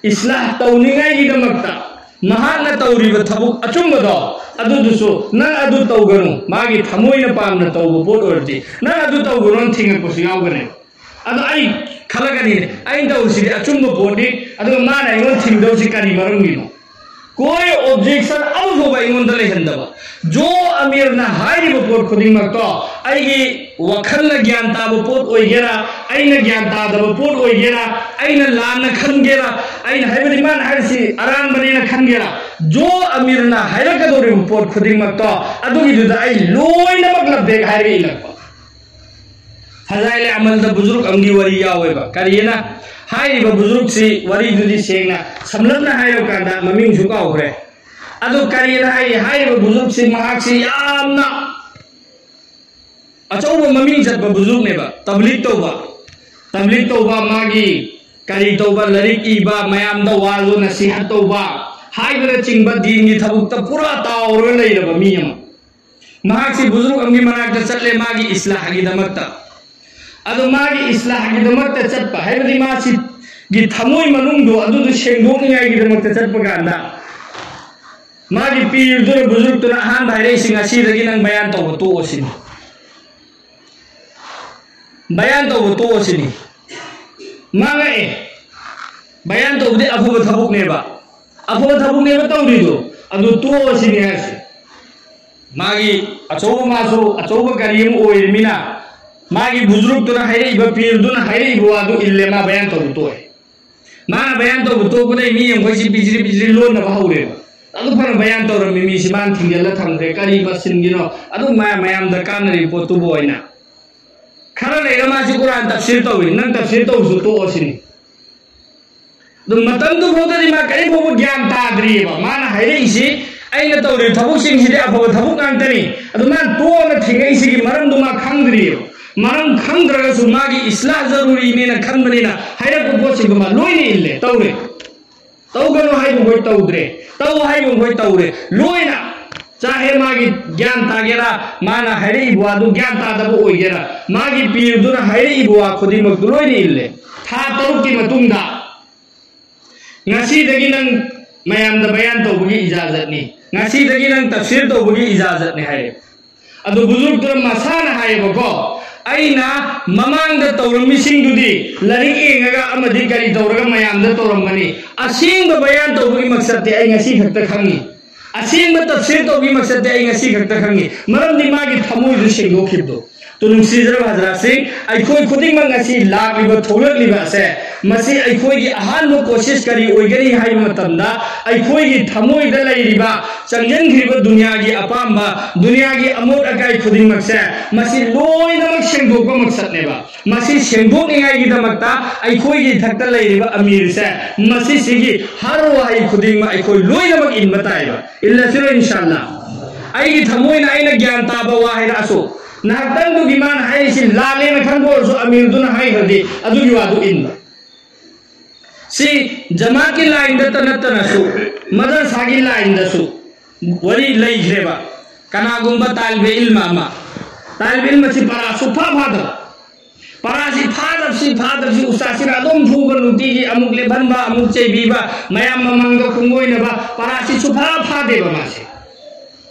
ꯏꯁꯂꯥꯍ ꯇꯧꯅꯤꯡꯉꯥꯏꯒꯤꯗꯃꯛꯇ ꯃꯍꯥꯛꯅ ꯇꯧꯔꯤꯕ ꯊꯕꯛ ꯑꯆꯨꯝꯕꯗꯣ ꯑꯗꯨꯗꯨꯁꯨ ꯅꯪ ꯑꯗꯨ ꯇꯧꯒꯅꯨ, ꯃꯥꯒꯤ ꯊꯃꯣꯏꯅ ꯄꯥꯝꯅ ꯇꯧꯕ ꯄꯣꯠ ꯑꯣꯏꯔꯗꯤ ꯅꯪ ꯑꯗꯨ ꯇꯧꯒꯅꯨ ꯊꯤꯡꯉꯛꯄꯁꯨ ꯌꯥꯎꯒꯅꯦꯕ꯫ ꯑꯗꯣ ꯑꯩ ꯈꯜꯂꯛꯀꯅꯤꯅꯦ, ꯑꯩꯅ ꯇꯧꯔꯤꯁꯤꯗꯤ ꯑꯆꯨꯝꯕ ꯄꯣꯠꯅꯤ, ꯑꯗꯨꯒ ꯃꯥꯅ ꯑꯩꯉꯣꯟꯗ ꯊꯤꯡꯗꯧꯁꯤ ꯀꯔꯤ ꯃꯔꯝꯒꯤꯅꯣ? ꯀꯣꯏ ꯑꯣꯕꯖꯦꯛꯁꯟ ꯑꯃꯐꯥꯎꯕ ꯑꯩꯉꯣꯟꯗ ꯂꯩꯍꯟꯗꯕ꯫ ꯖꯣ ꯑꯃꯤꯔꯅ ꯍꯥꯏꯔꯤꯕ ꯄꯣꯠ ꯈꯨꯗꯤꯡꯃꯛꯇꯣ ꯑꯩꯒꯤ ꯋꯥꯈꯜꯅ ꯒ꯭ꯌꯥꯟ ꯇꯥꯕ ꯄꯣꯠ ꯑꯣꯏꯒꯦꯔꯥ, ꯑꯩꯅ ꯒ꯭ꯌꯥꯟ ꯇꯥꯗꯕ ꯄꯣꯠ ꯑꯣꯏꯒꯦꯔꯥ, ꯑꯩꯅ ꯂꯥꯟꯅ ꯈꯟꯒꯦꯔꯥ, ꯑꯩꯅ ꯍꯥꯏꯕꯗꯤ ꯃꯥꯅ ꯍꯥꯏꯔꯤꯁꯤ ꯑꯔꯥꯟꯕꯅꯦꯅ ꯈꯟꯒꯦꯔꯥ, ꯖꯣ ꯑꯃꯤꯔꯅ ꯍꯥꯏꯔꯛꯀꯗꯧꯔꯤꯕ ꯄꯣꯠ ꯈꯨꯗꯤꯡꯃꯛꯇꯣ ꯑꯗꯨꯒꯤꯗꯨꯗ ꯑꯩ ꯂꯣꯏꯅꯃꯛ ꯂꯕꯦꯛ ꯍꯥꯏꯔꯒ ꯏꯜꯂꯛꯄ꯫ ꯐꯖꯥꯏꯂꯦ ꯑꯃꯜꯗ ꯕꯨꯖꯨꯔꯨꯛ ꯑꯃꯒꯤ ꯋꯥꯔꯤ ꯌꯥꯎꯋꯦꯕ꯫ ꯀꯔꯤꯅ? ꯍꯥꯏꯔꯤꯕ ꯕꯨꯖꯨꯔꯨꯛꯁꯤ ꯋꯥꯔꯤꯗꯨꯗꯤ ꯁꯦꯡꯅ ꯁꯝꯂꯞꯅ ꯍꯥꯏꯔꯀꯥꯟꯗ ꯃꯃꯤꯡꯁꯨ ꯀꯥꯎꯈ꯭ꯔꯦ꯫ ꯑꯗꯣ ꯀꯔꯤꯅ ꯍꯥꯏ? ꯍꯥꯏꯔꯤꯕ ꯕꯨꯖꯨꯔꯨꯛꯁꯤ ꯃꯍꯥꯛꯁꯤ ꯌꯥꯝꯅ ꯑꯆꯧꯕ ꯃꯃꯤꯡ ꯆꯠꯄ ꯕꯨꯖꯨꯔꯨꯛꯅꯦꯕ꯫ ꯇꯕ꯭ꯂꯤꯛ ꯇꯧꯕ, ꯇꯕ꯭ꯂꯤꯛ ꯇꯧꯕ, ꯃꯥꯒꯤ ꯀꯔꯤ ꯇꯧꯕ, ꯂꯥꯏꯔꯤꯛ ꯏꯕ, ꯃꯌꯥꯝꯗ ꯋꯥꯖꯣ ꯅꯁꯤꯍꯠ ꯇꯧꯕ ꯍꯥꯏꯕꯅꯆꯤꯡꯕ ꯗꯤꯟꯒꯤ ꯊꯕꯛꯇ ꯄꯨꯔꯥ ꯇꯥꯎꯔꯒ ꯂꯩꯔꯕ ꯃꯤ ꯑꯃ꯫ ꯃꯍꯥꯛꯁꯤ ꯕꯨꯖꯨꯔꯨꯛ ꯑꯃꯒꯤ ꯃꯅꯥꯛꯇ ꯆꯠꯂꯦ ꯃꯥꯒꯤ ꯏꯁꯂꯥꯍꯒꯤꯗꯃꯛꯇ꯫ ꯑꯗꯣ ꯃꯥꯒꯤ ꯏꯁꯂꯥꯍꯒꯤꯗꯃꯛꯇ ꯆꯠꯄ ꯍꯥꯏꯕꯗꯤ ꯃꯥꯁꯤꯒꯤ ꯊꯃꯣꯏ ꯃꯅꯨꯡꯗꯣ ꯑꯗꯨꯗꯣ ꯁꯦꯡꯗꯣꯛꯅꯤꯡꯉꯥꯏꯒꯤꯗꯃꯛꯇ ꯆꯠꯄ ꯀꯥꯟꯗ ꯃꯥꯒꯤ ꯄꯤꯔꯗꯨꯅ, ꯕꯨꯖꯨꯔꯨꯛꯇꯨꯅ ꯑꯍꯥꯟꯕ ꯍꯥꯏꯔꯛꯏꯁꯤ, "ꯉꯁꯤꯗꯒꯤ ꯅꯪ ꯕꯌꯥꯟ ꯇꯧꯕ ꯇꯣꯛꯑꯣ" ꯁꯤꯅꯤ꯫ "ꯕꯌꯥꯟ ꯇꯧꯕ ꯇꯣꯛꯑꯣ" ꯁꯤꯅꯤ꯫ ꯃꯥ ꯉꯛꯑꯦ꯫ ꯕꯌꯥꯟ ꯇꯧꯕꯗꯤ ꯑꯐꯕ ꯊꯕꯛꯅꯦꯕ꯫ ꯑꯐꯕ ꯊꯕꯛꯅꯦꯕ ꯇꯧꯔꯤꯗꯣ꯫ ꯑꯗꯨ ꯇꯣꯛꯑꯣ ꯁꯤꯅꯤ ꯍꯥꯏꯁꯦ꯫ ꯃꯥꯒꯤ ꯑꯆꯧꯕ, ꯃꯥꯁꯨ ꯑꯆꯧꯕ ꯀꯔꯤ ꯑꯃ ꯑꯣꯏꯔꯤꯃꯤꯅ, ꯃꯥꯒꯤ ꯕꯨꯖꯨꯔꯨꯛꯇꯨꯅ ꯍꯥꯏꯔꯛꯏꯕ, ꯄꯤꯔꯗꯨꯅ ꯍꯥꯏꯔꯛꯏꯕ ꯋꯥꯗꯨ ꯏꯜꯂꯦ, ꯃꯥ ꯕꯌꯥꯟ ꯇꯧꯕ ꯇꯣꯛꯑꯦ꯫ ꯃꯥꯅ ꯕꯌꯥꯟ ꯇꯧꯕ ꯇꯣꯛꯄꯗꯩ ꯃꯤ ꯌꯥꯡꯈꯩꯁꯤ ꯄꯤꯖꯤꯔꯤ ꯄꯤꯖꯤꯔꯤ ꯂꯣꯟꯅꯕ ꯍꯧꯔꯦꯕ꯫ ꯑꯗꯨ ꯐꯅ ꯕꯌꯥꯟ ꯇꯧꯔꯝꯃꯤ ꯃꯤꯁꯤ ꯃꯥꯅ ꯊꯤꯡꯖꯤꯜꯂ ꯊꯝꯈ꯭ꯔꯦ꯫ ꯀꯔꯤ ꯃꯁꯤꯟꯒꯤꯅꯣ? ꯑꯗꯨ ꯃꯌꯥꯝ, ꯃꯌꯥꯝꯗ ꯀꯥꯟꯅꯔꯤꯕ ꯄꯣꯠꯇꯨꯕꯨ ꯑꯣꯏꯅ꯫ ꯈꯔ ꯂꯩꯔ ꯃꯥꯁꯤ ꯀꯨꯔꯥꯟ ꯇꯐꯁꯤꯔ ꯇꯧꯏ꯫ ꯅꯪ ꯇꯐꯁꯤꯔ ꯇꯧꯕꯁꯨ ꯇꯣꯛꯑꯣ ꯁꯤꯅꯤ꯫ ꯑꯗꯨ ꯃꯇꯝꯗꯨ ꯐꯥꯎꯗꯗꯤ ꯃꯥ ꯀꯔꯤꯝ ꯐꯥꯎꯕ ꯒ꯭ꯌꯥꯟ ꯇꯥꯗ꯭ꯔꯤꯑꯕ꯫ ꯃꯥꯅ ꯍꯥꯏꯔꯛꯏꯁꯤ, "ꯑꯩꯅ ꯇꯧꯔꯤꯕ ꯊꯕꯛꯁꯤꯡꯁꯤꯗꯤ ꯑꯐꯕ ꯊꯕꯛ ꯉꯥꯛꯇꯅꯤ"꯫ ꯑꯗꯨ ꯃꯥꯅ ꯇꯣꯛꯑꯅ ꯊꯤꯡꯉꯛꯏꯁꯤꯒꯤ ꯃꯔꯝꯗꯨ ꯃꯥ ꯈꯪꯗ꯭ꯔꯤꯑꯕ꯫ ꯃꯔꯝ ꯈꯪꯗ꯭ꯔꯒꯁꯨ ꯃꯥꯒꯤ ꯏꯁꯂꯥꯍ ꯖꯔꯨꯔꯤꯅꯦꯅ ꯈꯟꯕꯅꯤꯅ ꯍꯥꯏꯔꯛꯄ ꯄꯣꯠꯁꯤꯡꯗꯨ ꯃꯥ ꯂꯣꯏꯅ ꯏꯜꯂꯦ, ꯇꯧꯔꯦ꯫ ꯇꯧꯒꯅꯨ ꯍꯥꯏꯕ ꯃꯈꯣꯏ ꯇꯧꯗ꯭ꯔꯦ, ꯇꯧ ꯍꯥꯏꯕ ꯃꯈꯣꯏ ꯇꯧꯔꯦ꯫ ꯂꯣꯏꯅ, ꯆꯥꯍꯦ ꯃꯥꯒꯤ ꯒ꯭ꯌꯥꯟ ꯇꯥꯒꯦꯔꯥ, ꯃꯥꯅ ꯍꯥꯏꯔꯛꯏꯕ ꯋꯥꯗꯨ ꯒ꯭ꯌꯥꯟ ꯇꯥꯗꯕ ꯑꯣꯏꯒꯦꯔꯥ, ꯃꯥꯒꯤ ꯄꯤꯔꯗꯨꯅ ꯍꯥꯏꯔꯛꯏꯕ ꯋꯥ ꯈꯨꯗꯤꯡꯃꯛꯇꯨ ꯂꯣꯏꯅ ꯏꯜꯂꯦ꯫ ꯊꯥ ꯇꯔꯨꯛꯀꯤ ꯃꯇꯨꯡꯗ, "ꯉꯁꯤꯗꯒꯤ ꯅꯪ ꯃꯌꯥꯝꯗ ꯕꯌꯥꯟ ꯇꯧꯕꯒꯤ ꯏꯖꯥꯖꯠꯅꯤ, ꯉꯁꯤꯗꯒꯤ ꯅꯪ ꯇꯐꯁꯤꯔ ꯇꯧꯕꯒꯤ ꯏꯖꯥꯖꯠꯅꯤ" ꯍꯥꯏꯔꯦ꯫ ꯑꯗꯨ ꯕꯨꯖꯨꯔꯨꯛꯇꯨꯅ ꯃꯁꯥꯅ ꯍꯥꯏꯌꯦꯕꯀꯣ, "ꯑꯩꯅ ꯃꯃꯥꯡꯗ ꯇꯧꯔꯝꯃꯤꯁꯤꯡꯗꯨꯗꯤ ꯂꯥꯏꯔꯤꯛ ꯌꯦꯡꯉꯒ ꯑꯃꯗꯤ ꯀꯔꯤ ꯇꯧꯔꯒ ꯃꯌꯥꯝꯗ ꯇꯧꯔꯝꯕꯅꯤ꯫ ꯑꯁꯦꯡꯕ ꯕꯌꯥꯟ ꯇꯧꯕꯒꯤ ꯃꯛꯁꯠꯇꯤ ꯑꯩ ꯉꯁꯤ ꯈꯛꯇ ꯈꯪꯉꯤ꯫ ꯑꯁꯦꯡꯕ ꯇꯐꯁꯤꯔ ꯇꯧꯕꯒꯤ ꯃꯛꯁꯠꯇꯤ ꯑꯩ ꯉꯁꯤ ꯈꯛꯇ ꯈꯪꯉꯤ"꯫ ꯃꯔꯝꯗꯤ ꯃꯥꯒꯤ ꯊꯃꯣꯏꯗꯨ ꯁꯦꯡꯗꯣꯛꯈꯤꯕꯗꯣ꯫ ꯇꯨ ꯅꯨꯡꯁꯤꯖꯔꯕ ꯍꯖꯔꯥꯠꯁꯤꯡ, ꯑꯩꯈꯣꯏ ꯈꯨꯗꯤꯡꯃꯛ ꯉꯁꯤ ꯂꯥꯛꯂꯤꯕ, ꯊꯣꯛꯂꯛꯂꯤꯕ ꯑꯁꯦ, ꯃꯁꯤ ꯑꯩꯈꯣꯏꯒꯤ ꯑꯍꯥꯟꯕ ꯀꯣꯁꯤꯁ ꯀꯔꯤ ꯑꯣꯏꯒꯅꯤ ꯍꯥꯏꯕ ꯃꯇꯝꯗ, ꯑꯩꯈꯣꯏꯒꯤ ꯊꯃꯣꯏꯗ ꯂꯩꯔꯤꯕ, ꯆꯪꯁꯤꯟꯈ꯭ꯔꯤꯕ ꯗꯨꯅꯤꯌꯥꯒꯤ ꯑꯄꯥꯝꯕ, ꯗꯨꯅꯤꯌꯥꯒꯤ ꯑꯃꯣꯠ ꯑꯀꯥꯏ ꯈꯨꯗꯤꯡꯃꯛꯁꯦ, ꯃꯁꯤ ꯂꯣꯏꯅꯃꯛ ꯁꯦꯡꯗꯣꯛꯄ ꯃꯛꯁꯠꯅꯦꯕ꯫ ꯃꯁꯤ ꯁꯦꯡꯗꯣꯛꯅꯤꯡꯉꯥꯏꯒꯤꯗꯃꯛꯇ ꯑꯩꯈꯣꯏꯒꯤ ꯏꯊꯛꯇ ꯂꯩꯔꯤꯕ ꯑꯃꯤꯔꯁꯦ, ꯃꯁꯤꯁꯤꯒꯤ ꯍꯔ ꯋꯥꯍꯩ ꯈꯨꯗꯤꯡꯃꯛ ꯑꯩꯈꯣꯏ ꯂꯣꯏꯅꯃꯛ ꯏꯟꯕ ꯇꯥꯏꯕ꯫ ꯏꯜꯂꯁꯤꯔꯣ, ꯏꯟꯁꯥꯜꯂꯥ? ꯑꯩꯒꯤ ꯊꯃꯣꯏꯅ ꯑꯩꯅ ꯒ꯭ꯌꯥꯟ ꯇꯥꯕ ꯋꯥ ꯍꯥꯏꯔꯛꯑꯁꯨ, ꯉꯥꯏꯍꯥꯛꯇꯪꯗꯨꯒꯤ ꯃꯥꯅ ꯍꯥꯏꯔꯤꯁꯤ ꯂꯥꯜꯂꯦꯅ ꯈꯟꯕ ꯑꯣꯏꯔꯁꯨ, ꯑꯃꯤꯔꯗꯨꯅ ꯍꯥꯏꯈ꯭ꯔꯗꯤ ꯑꯗꯨꯒꯤ ꯋꯥꯗꯨ ꯏꯟꯕ꯫ ꯁꯤ ꯖꯃꯥꯠꯀꯤ ꯂꯥꯏꯟꯗꯇ ꯅꯠꯇꯅꯁꯨ, ꯃꯗꯔꯁꯥꯒꯤ ꯂꯥꯏꯟꯗꯁꯨ ꯋꯥꯔꯤ ꯂꯩꯈ꯭ꯔꯦꯕ꯫ ꯀꯅꯥꯒꯨꯝꯕ ꯇꯥꯂꯤꯕ ꯏꯜꯃ ꯑꯃ, ꯇꯥꯂꯤꯕ ꯏꯜꯃ ꯑꯁꯤ ꯄꯔꯥ ꯁꯨꯛꯐꯥ ꯐꯥꯗꯕ, ꯄꯔꯥꯁꯤ ꯐꯥꯗꯕꯁꯤ, ꯐꯥꯗꯕꯁꯤ, ꯎꯁꯇꯥꯗꯁꯤꯅ ꯑꯗꯨꯝ ꯐꯨꯕ, ꯅꯨꯡꯇꯤꯒꯤ ꯑꯃꯨꯛ ꯂꯦꯞꯍꯟꯕ, ꯑꯃꯨꯛ ꯆꯩꯕꯤꯕ, ꯃꯌꯥꯝ ꯃꯃꯥꯡꯗ ꯈꯨꯡꯒꯣꯏꯅꯕ, ꯄꯔꯥꯁꯤ ꯁꯨꯐꯥ ꯐꯥꯗꯦꯕ ꯃꯥꯁꯦ꯫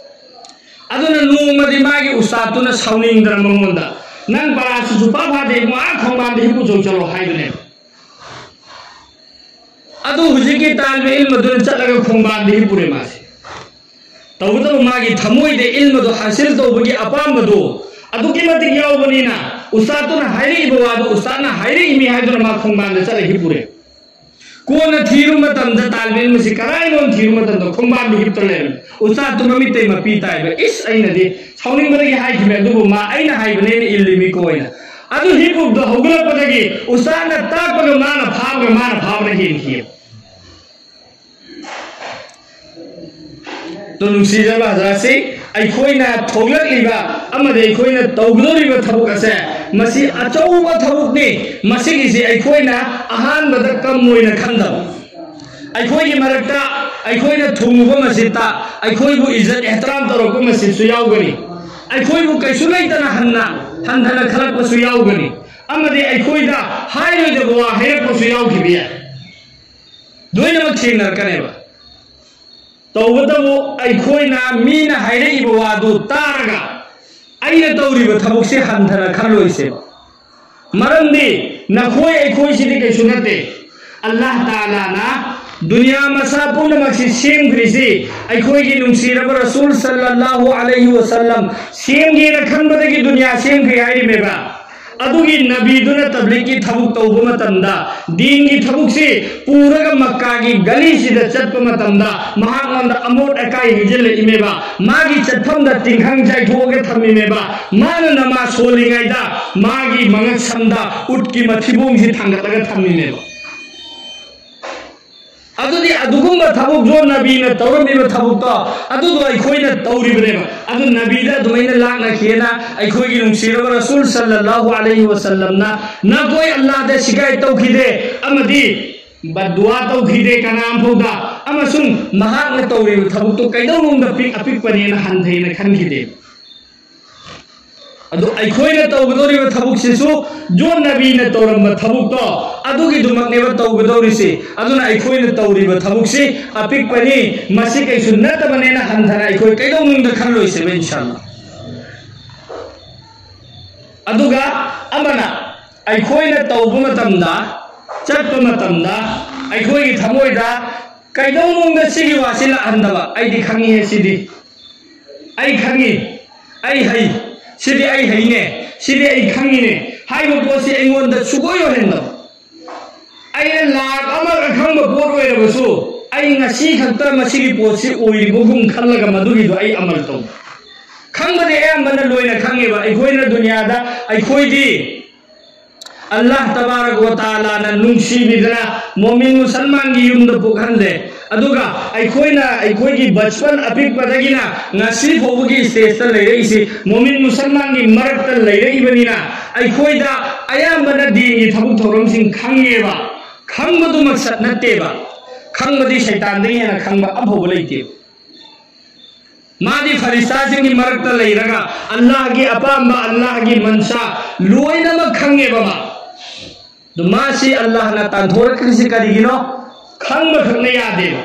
ꯑꯗꯨꯅ ꯅꯣꯡꯃꯗꯤ ꯃꯥꯒꯤ ꯎꯁꯇꯥꯗꯇꯨꯅ ꯁꯥꯎꯅꯤꯡꯗꯅ ꯃꯉꯣꯟꯗ, "ꯅꯪ ꯄꯔꯥꯁꯤ ꯁꯨꯐꯥ ꯐꯥꯗꯦ, ꯏꯕꯨꯡꯉꯣ, ꯑꯥ ꯈꯣꯡꯕꯥꯟꯗ ꯍꯤꯞꯄꯨ ꯆꯣ, ꯆꯠꯂꯣ" ꯍꯥꯏꯕꯅꯦꯕ꯫ ꯑꯗꯨ ꯍꯧꯖꯤꯛꯀꯤ ꯇꯥꯜꯕ ꯏꯜꯃꯗꯨꯅ ꯆꯠꯂꯒ ꯈꯣꯡꯕꯥꯟꯗ ꯍꯤꯞꯄꯨꯔꯦ ꯃꯥꯁꯦ꯫ ꯇꯧꯕꯇꯕꯨ ꯃꯥꯒꯤ ꯊꯃꯣꯏꯗ ꯏꯜꯃꯗꯣ ꯍꯥꯁꯤꯜ ꯇꯧꯕꯒꯤ ꯑꯄꯥꯝꯕꯗꯣ ꯑꯗꯨꯛꯀꯤ ꯃꯇꯤꯛ ꯌꯥꯎꯕꯅꯤꯅ, ꯎꯁꯇꯥꯗꯇꯨꯅ ꯍꯥꯏꯔꯛꯏꯕ ꯋꯥꯗꯣ ꯎꯁꯇꯥꯗꯅ ꯍꯥꯏꯔꯛꯏꯃꯤ ꯍꯥꯏꯗꯨꯅ ꯃꯥ ꯈꯣꯡꯕꯥꯟꯗ ꯆꯠꯂ ꯍꯤꯞꯄꯨꯔꯦ꯫ ꯀꯣꯟꯅ ꯊꯤꯔꯨ ꯃꯇꯝꯗ ꯇꯥꯜꯕ ꯏꯜꯃꯁꯤ ꯀꯔꯥꯏꯅꯣ ꯊꯤꯔꯨ ꯃꯇꯝꯗ ꯈꯣꯡꯕꯥꯟꯗ ꯍꯤꯞꯇ ꯂꯩꯔꯝꯃꯤ꯫ ꯎꯁꯇꯥꯗꯇꯨ ꯃꯃꯤꯠꯇꯩ ꯃꯄꯤ ꯇꯥꯏꯕ꯫ "ꯏꯁ, ꯑꯩꯅꯗꯤ ꯁꯥꯎꯅꯤꯡꯕꯗꯒꯤ ꯍꯥꯏꯈꯤꯕꯅꯦ, ꯑꯗꯨꯕꯨ ꯃꯥ ꯑꯩꯅ ꯍꯥꯏꯕꯅꯦꯅ ꯏꯜꯂꯤꯃꯤꯀꯣ" ꯍꯥꯏꯅ꯫ ꯑꯗꯨ ꯍꯤꯞꯄꯨꯕꯗꯣ ꯍꯧꯒꯠꯂꯛꯄꯗꯒꯤ ꯎꯁꯇꯥꯗꯅ ꯇꯥꯛꯄꯒ ꯃꯥꯅ ꯐꯥꯕꯒ ꯃꯥꯅ ꯐꯥꯕꯅ ꯍꯦꯟꯈꯤꯑꯕ꯫ ꯑꯗꯣ ꯅꯨꯡꯁꯤꯖꯕ ꯍꯖꯔꯠꯁꯤ, ꯑꯩꯈꯣꯏꯅ ꯊꯣꯛꯂꯛꯂꯤꯕ ꯑꯃꯗꯤ ꯑꯩꯈꯣꯏꯅ ꯇꯧꯒꯗꯧꯔꯤꯕ ꯊꯕꯛ ꯑꯁꯦ, ꯃꯁꯤ ꯑꯆꯧꯕ ꯊꯕꯛꯅꯤ꯫ ꯃꯁꯤꯒꯤꯁꯤ ꯑꯩꯈꯣꯏꯅ ꯑꯍꯥꯟꯕꯗ ꯀꯝ ꯑꯣꯏꯅ ꯈꯟꯗꯕ, ꯑꯩꯈꯣꯏꯒꯤ ꯃꯔꯛꯇ ꯑꯩꯈꯣꯏꯅ ꯊꯨꯡꯉꯨꯕ ꯃꯁꯖꯤꯠꯇ ꯑꯩꯈꯣꯏꯕꯨ ꯏꯖꯠ ꯑꯦꯍꯇꯔꯥꯝ ꯇꯧꯔꯛꯄ ꯃꯁꯖꯤꯠꯁꯨ ꯌꯥꯎꯒꯅꯤ, ꯑꯩꯈꯣꯏꯕꯨ ꯀꯩꯁꯨ ꯂꯩꯇꯅ ꯍꯟꯅ ꯍꯟꯊꯅ ꯈꯜꯂꯛꯄꯁꯨ ꯌꯥꯎꯒꯅꯤ, ꯑꯃꯗꯤ ꯑꯩꯈꯣꯏꯗ ꯍꯥꯏꯔꯣꯏꯗꯕ ꯋꯥ ꯍꯥꯏꯔꯛꯄꯁꯨ ꯌꯥꯎꯈꯤꯕ ꯌꯥꯏ꯫ ꯂꯣꯏꯅꯃꯛ ꯊꯦꯡꯅꯔꯛꯀꯅꯦꯕ꯫ ꯇꯧꯕꯇꯕꯨ ꯑꯩꯈꯣꯏꯅ ꯃꯤꯅ ꯍꯥꯏꯔꯛꯏꯕ ꯋꯥꯗꯨ ꯇꯥꯔꯒ ꯑꯩꯅ ꯇꯧꯔꯤꯕ ꯊꯕꯛꯁꯦ ꯍꯟꯊꯅ ꯈꯜꯂꯣꯏꯁꯦꯕ꯫ ꯃꯔꯝꯗꯤ ꯅꯈꯣꯏ ꯑꯩꯈꯣꯏꯁꯤꯗꯤ ꯀꯩꯁꯨ ꯅꯠꯇꯦ꯫ ꯑꯜꯂꯥꯍ ꯇꯥꯂꯥꯅ ꯗꯨꯅꯤꯌꯥ ꯃꯁꯥ ꯄꯨꯝꯅꯃꯛꯁꯤ ꯁꯦꯝꯈ꯭ꯔꯤꯁꯤ ꯑꯩꯈꯣꯏꯒꯤ ꯅꯨꯡꯁꯤꯔꯕ ꯔꯁꯨꯜ ꯁꯜꯂꯜꯂꯥꯍꯨ ꯑꯂꯩꯍꯤ ꯋꯁꯜꯂꯝ ꯁꯦꯝꯒꯦꯅ ꯈꯟꯕꯗꯒꯤ ꯗꯨꯅꯤꯌꯥ ꯁꯦꯝꯈ꯭ꯔꯤ ꯍꯥꯏꯔꯤꯃꯦꯕ꯫ ꯑꯗꯨꯒꯤ ꯅꯕꯤꯗꯨꯅ ꯇꯕ꯭ꯂꯤꯛꯀꯤ ꯊꯕꯛ ꯇꯧꯕ ꯃꯇꯝꯗ, ꯗꯤꯟꯒꯤ ꯊꯕꯛꯁꯤ ꯄꯨꯔꯒ ꯃꯛꯀꯥꯒꯤ ꯒꯂꯤꯁꯤꯗ ꯆꯠꯄ ꯃꯇꯝꯗ, ꯃꯍꯥꯛꯉꯣꯟꯗ ꯑꯃꯣꯠ ꯑꯀꯥꯏ ꯍꯩꯖꯤꯜꯂꯛꯏꯃꯦꯕ꯫ ꯃꯥꯒꯤ ꯆꯠꯐꯝꯗ ꯇꯤꯡꯈꯪ ꯆꯥꯏꯊꯣꯛꯑꯒ ꯊꯝꯃꯤꯃꯦꯕ꯫ ꯃꯥꯅ ꯅꯃꯥꯖ ꯁꯣꯜꯂꯤꯉꯩꯗ ꯃꯥꯒꯤ ꯃꯉꯛꯁꯝꯗ ꯎꯠꯀꯤ ꯃꯊꯤꯕꯣꯡꯁꯤ ꯊꯥꯡꯒꯠꯂꯒ ꯊꯝꯃꯤꯃꯦꯕ꯫ ꯑꯗꯨꯗꯤ ꯑꯗꯨꯒꯨꯝꯕ ꯊꯕꯛꯇꯣ, ꯅꯕꯤꯅ ꯇꯧꯔꯝꯃꯤꯕ ꯊꯕꯛꯇꯣ, ꯑꯗꯨꯗꯣ ꯑꯩꯈꯣꯏꯅ ꯇꯧꯔꯤꯕꯅꯦꯕ꯫ ꯑꯗꯨ ꯅꯕꯤꯗ ꯑꯗꯨꯃꯥꯏꯅ ꯂꯥꯛꯅꯈꯤꯑꯅ ꯑꯩꯈꯣꯏꯒꯤ ꯅꯨꯡꯁꯤꯔꯕ ꯔꯁꯨꯜ ꯁꯜꯂꯜꯂꯥꯍꯨ ꯑꯂꯩꯍꯤ ꯋꯁꯜꯂꯝꯅ ꯅꯈꯣꯏ ꯑꯜꯂꯥꯍꯗ ꯁꯤꯀꯥꯌꯠ ꯇꯧꯈꯤꯗꯦ ꯑꯃꯗꯤ ꯕꯗꯗꯨꯋꯥ ꯇꯧꯈꯤꯗꯦ ꯀꯅꯥ ꯑꯃꯐꯥꯎꯗ, ꯑꯃꯁꯨꯡ ꯃꯍꯥꯛꯅ ꯇꯧꯔꯤꯕ ꯊꯕꯛꯇꯨ ꯀꯩꯗꯧꯅꯨꯡꯗ ꯄꯤꯛ ꯑꯄꯤꯛꯄꯅꯦꯅ ꯍꯟꯊꯩꯅ ꯈꯟꯈꯤꯗꯦ꯫ ꯑꯗꯨ ꯑꯩꯈꯣꯏꯅ ꯇꯧꯒꯗꯧꯔꯤꯕ ꯊꯕꯛꯁꯤꯁꯨ ꯖꯣꯟ ꯅꯕꯤꯅ ꯇꯧꯔꯝꯕ ꯊꯕꯛꯇꯣ ꯑꯗꯨꯒꯤꯗꯨꯃꯛꯅꯦꯕ ꯇꯧꯒꯗꯧꯔꯤꯁꯤ꯫ ꯑꯗꯨꯅ ꯑꯩꯈꯣꯏꯅ ꯇꯧꯔꯤꯕ ꯊꯕꯛꯁꯤ ꯑꯄꯤꯛꯄꯅꯤ, ꯃꯁꯤ ꯀꯩꯁꯨ ꯅꯠꯇꯕꯅꯦꯅ ꯍꯟꯊꯅ ꯑꯩꯈꯣꯏ ꯀꯩꯗꯧꯅꯨꯡꯗ ꯈꯜꯂꯣꯏꯁꯦꯕ, ꯏꯟꯁꯥꯜꯂꯥ꯫ ꯑꯗꯨꯒ ꯑꯃꯅ, ꯑꯩꯈꯣꯏꯅ ꯇꯧꯕ ꯃꯇꯝꯗ, ꯆꯠꯄ ꯃꯇꯝꯗ ꯑꯩꯈꯣꯏꯒꯤ ꯊꯃꯣꯏꯗ ꯀꯩꯗꯧꯅꯨꯡꯗ ꯁꯤꯒꯤ ꯋꯥꯁꯤ ꯂꯥꯛꯍꯟꯗꯕ꯫ "ꯑꯩꯗꯤ ꯈꯪꯉꯤꯍꯦ ꯁꯤꯗꯤ, ꯑꯩ ꯈꯪꯉꯤ, ꯑꯩ ꯍꯩ, ꯁꯤꯗꯤ ꯑꯩ ꯍꯩꯅꯦ, ꯁꯤꯗꯤ ꯑꯩ ꯈꯪꯉꯤꯅꯦ" ꯍꯥꯏꯕ ꯄꯣꯠꯁꯤ ꯑꯩꯉꯣꯟꯗ ꯁꯨꯛꯑꯣꯏ ꯑꯣꯏꯍꯟꯗꯕ꯫ ꯑꯩꯅ ꯂꯥꯛ ꯑꯃ ꯑꯈꯪꯕ ꯄꯣꯠ ꯑꯣꯏꯔꯕꯁꯨ, ꯑꯩ ꯉꯁꯤ ꯈꯛꯇ ꯃꯁꯤꯒꯤ ꯄꯣꯠꯁꯤ ꯑꯣꯏꯔꯤꯕꯒꯨꯝ ꯈꯜꯂꯒ ꯃꯗꯨꯒꯤꯗꯣ ꯑꯩ ꯑꯃꯜ ꯇꯧ꯫ ꯈꯪꯕꯗꯤ ꯑꯌꯥꯝꯕꯅ ꯂꯣꯏꯅ ꯈꯪꯉꯦꯕ꯫ ꯑꯩꯈꯣꯏꯅ ꯗꯨꯅꯤꯌꯥꯗ, ꯑꯩꯈꯣꯏꯗꯤ ꯑꯜꯂꯥꯍ ꯇꯕꯥꯔꯛ ꯋ ꯇꯥꯂꯥꯅ ꯅꯨꯡꯁꯤꯕꯤꯗꯅ ꯃꯣꯃꯤꯟ ꯃꯨꯁꯜꯃꯥꯟꯒꯤ ꯌꯨꯝꯗ ꯄꯣꯛꯍꯜꯂꯦ꯫ ꯑꯗꯨꯒ ꯑꯩꯈꯣꯏꯅ ꯑꯩꯈꯣꯏꯒꯤ ꯕꯆꯄꯟ ꯑꯄꯤꯛꯄꯗꯒꯤꯅ ꯉꯁꯤ ꯐꯥꯎꯕꯒꯤ ꯁ꯭ꯇꯦꯖꯇ ꯂꯩꯔꯛꯏꯁꯤ ꯃꯣꯃꯤꯟ ꯃꯨꯁꯜꯃꯥꯟꯒꯤ ꯃꯔꯛꯇ ꯂꯩꯔꯛꯏꯕꯅꯤꯅ, ꯑꯩꯈꯣꯏꯗ ꯑꯌꯥꯝꯕꯅ ꯗꯤꯟꯒꯤ ꯊꯕꯛ ꯊꯧꯔꯝꯁꯤꯡ ꯈꯪꯉꯦꯕ꯫ ꯈꯪꯕꯗꯨ ꯃꯛꯁꯠ ꯅꯠꯇꯦꯕ꯫ ꯈꯪꯕꯗꯤ ꯁꯩꯇꯥꯟꯗꯒꯤ ꯍꯦꯟꯅ ꯈꯪꯕ ꯑꯃꯐꯥꯎꯕ ꯂꯩꯇꯦꯕ꯫ ꯃꯥꯗꯤ ꯐꯔꯤꯁꯇꯥꯁꯤꯡꯒꯤ ꯃꯔꯛꯇ ꯂꯩꯔꯒ ꯑꯜꯂꯥꯍꯒꯤ ꯑꯄꯥꯝꯕ, ꯑꯜꯂꯥꯍꯒꯤ ꯃꯟꯁꯥ ꯂꯣꯏꯅꯃꯛ ꯈꯪꯉꯦꯕ ꯃꯥ꯫ ꯑꯗꯨ ꯃꯥꯁꯤ ꯑꯜꯂꯥꯍꯅ ꯇꯥꯟꯊꯣꯔꯛꯈ꯭ꯔꯤꯁꯤ ꯀꯔꯤꯒꯤꯅꯣ? ꯈꯪꯕ ꯈꯛꯅ ꯌꯥꯗꯦꯕ꯫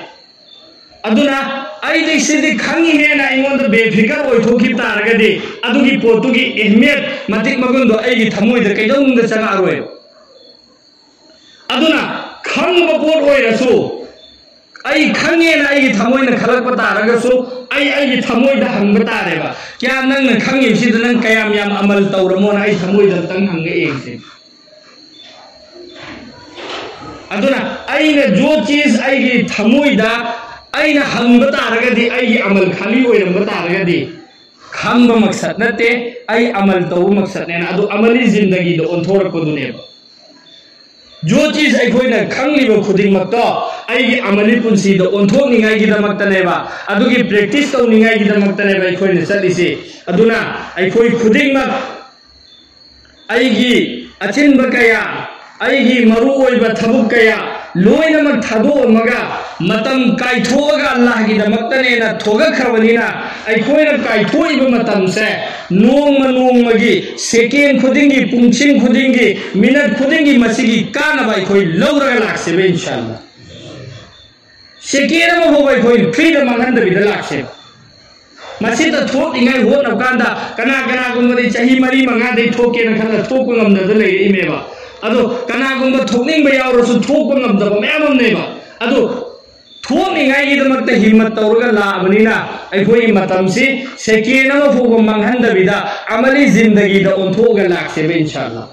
ꯑꯗꯨꯅ ꯑꯩꯗꯤ ꯁꯤꯗꯤ ꯈꯪꯉꯤꯍꯦꯅ ꯑꯩꯉꯣꯟꯗ ꯕꯦꯐꯤꯀꯔ ꯑꯣꯏꯊꯣꯛꯈꯤꯕ ꯇꯥꯔꯒꯗꯤ, ꯑꯗꯨꯒꯤ ꯄꯣꯠꯇꯨꯒꯤ ꯑꯍꯃꯤꯌꯠ, ꯃꯇꯤꯛ ꯃꯒꯨꯟꯗꯣ ꯑꯩꯒꯤ ꯊꯃꯣꯏꯗ ꯀꯩꯗꯧꯅꯨꯡꯗ ꯆꯪꯉꯛꯑꯔꯣꯏꯕ꯫ ꯑꯗꯨꯅ ꯈꯪꯕ ꯄꯣꯠ ꯑꯣꯏꯔꯁꯨ, ꯑꯩ ꯈꯪꯉꯦꯅ ꯑꯩꯒꯤ ꯊꯃꯣꯏꯅ ꯈꯜꯂꯛꯄ ꯇꯥꯔꯒꯁꯨ, ꯑꯩ ꯑꯩꯒꯤ ꯊꯃꯣꯏꯗ ꯍꯪꯕ ꯇꯥꯔꯦꯕ, "ꯀꯌꯥ ꯅꯪꯅ ꯈꯪꯉꯤꯕꯁꯤꯗ ꯅꯪ ꯀꯌꯥꯝ ꯌꯥꯝ ꯑꯃꯜ ꯇꯧꯔꯃꯣꯅ?" ꯑꯩ ꯊꯃꯣꯏꯗ ꯑꯝꯇꯪ ꯍꯪꯉ ꯌꯦꯡꯁꯦ꯫ ꯑꯗꯨꯅ ꯑꯩꯅ ꯖꯣ ꯆꯤꯖ ꯑꯩꯒꯤ ꯊꯃꯣꯏꯗ ꯑꯩꯅ ꯍꯪꯕ ꯇꯥꯔꯒꯗꯤ, ꯑꯩꯒꯤ ꯑꯃꯜ ꯈꯥꯂꯤ ꯑꯣꯏꯔꯝꯕ ꯇꯥꯔꯒꯗꯤ, ꯈꯪꯕ ꯃꯛꯁꯠ ꯅꯠꯇꯦ, ꯑꯩ ꯑꯃꯜ ꯇꯧꯕ ꯃꯛꯁꯠꯅꯦꯅ, ꯑꯗꯨ ꯑꯃꯂꯤ ꯖꯤꯟꯗꯒꯤꯗ ꯑꯣꯟꯊꯣꯔꯛꯄꯗꯨꯅꯦꯕ꯫ ꯖꯣ ꯆꯤꯖ ꯑꯩꯈꯣꯏꯅ ꯈꯪꯂꯤꯕ ꯈꯨꯗꯤꯡꯃꯛꯇꯣ ꯑꯩꯒꯤ ꯑꯃꯂꯤ ꯄꯨꯟꯁꯤꯗ ꯑꯣꯟꯊꯣꯛꯅꯤꯡꯉꯥꯏꯒꯤꯗꯃꯛꯇꯅꯦꯕ, ꯑꯗꯨꯒꯤ ꯄ꯭ꯔꯦꯛꯇꯤꯁ ꯇꯧꯅꯤꯡꯉꯥꯏꯒꯤꯗꯃꯛꯇꯅꯦꯕ ꯑꯩꯈꯣꯏꯅ ꯆꯠꯂꯤꯁꯤ꯫ ꯑꯗꯨꯅ ꯑꯩꯈꯣꯏ ꯈꯨꯗꯤꯡꯃꯛ ꯑꯩꯒꯤ ꯑꯆꯤꯟꯕ ꯀꯌꯥ, ꯑꯩꯒꯤ ꯃꯔꯨꯑꯣꯏꯕ ꯊꯕꯛ ꯀꯌꯥ ꯂꯣꯏꯅꯃꯛ ꯊꯥꯗꯣꯛꯑꯝꯃꯒ ꯃꯇꯝ ꯀꯥꯏꯊꯣꯛꯑꯒ ꯑꯜꯂꯥꯍꯒꯤꯗꯃꯛꯇꯅꯦꯅ ꯊꯣꯛꯂꯛꯈ꯭ꯔꯕꯅꯤꯅ, ꯑꯩꯈꯣꯏꯅ ꯀꯥꯏꯊꯣꯛꯏꯕ ꯃꯇꯝꯁꯦ ꯅꯣꯡꯃ ꯅꯣꯡꯃꯒꯤ, ꯁꯦꯀꯦꯟ ꯈꯨꯗꯤꯡꯒꯤ, ꯄꯨꯡꯁꯤꯡ ꯈꯨꯗꯤꯡꯒꯤ, ꯃꯤꯅꯠ ꯈꯨꯗꯤꯡꯒꯤ ꯃꯁꯤꯒꯤ ꯀꯥꯟꯅꯕ ꯑꯩꯈꯣꯏ ꯂꯧꯔꯒ ꯂꯥꯛꯁꯦꯕ, ꯏꯟꯁꯥ ꯑꯜꯂꯥ꯫ ꯁꯦꯀꯦꯟ ꯑꯃ ꯐꯥꯎꯕ ꯑꯩꯈꯣꯏ ꯐ꯭ꯔꯤꯗ ꯃꯥꯡꯍꯟꯗꯕꯤꯗ ꯂꯥꯛꯁꯦꯕ꯫ ꯃꯁꯤꯗ ꯊꯣꯛꯂꯤꯉꯩ ꯍꯣꯠꯅꯕ ꯀꯥꯟꯗ ꯀꯅꯥ ꯀꯅꯥꯒꯨꯝꯕꯗꯤ ꯆꯍꯤ ꯃꯔꯤ ꯃꯉꯥꯗꯩ ꯊꯣꯛꯀꯦꯅ ꯈꯜꯂ ꯊꯣꯛꯄ ꯉꯝꯗꯗ ꯂꯩꯔꯛꯏꯅꯦꯕ꯫ ꯑꯗꯣ ꯀꯅꯥꯒꯨꯝꯕ ꯊꯣꯛꯅꯤꯡꯕ ꯌꯥꯎꯔꯁꯨ ꯊꯣꯛꯄ ꯉꯝꯗꯕ ꯃꯌꯥꯝ ꯑꯃꯅꯦꯕ꯫ ꯑꯗꯣ ꯊꯣꯛꯅꯤꯡꯉꯥꯏꯒꯤꯗꯃꯛꯇ ꯍꯤꯝꯃꯠ ꯇꯧꯔꯒ ꯂꯥꯛꯑꯕꯅꯤꯅ, ꯑꯩꯈꯣꯏꯒꯤ ꯃꯇꯝꯁꯤ ꯁꯦꯀꯦꯟ ꯑꯃ ꯐꯥꯎꯕ ꯃꯥꯡꯍꯟꯗꯕꯤꯗ ꯑꯃꯂꯤ ꯖꯤꯟꯗꯒꯤꯗ ꯑꯣꯟꯊꯣꯛꯑꯒ ꯂꯥꯛꯁꯦꯕ, ꯏꯟꯁꯥ ꯑꯜꯂꯥ꯫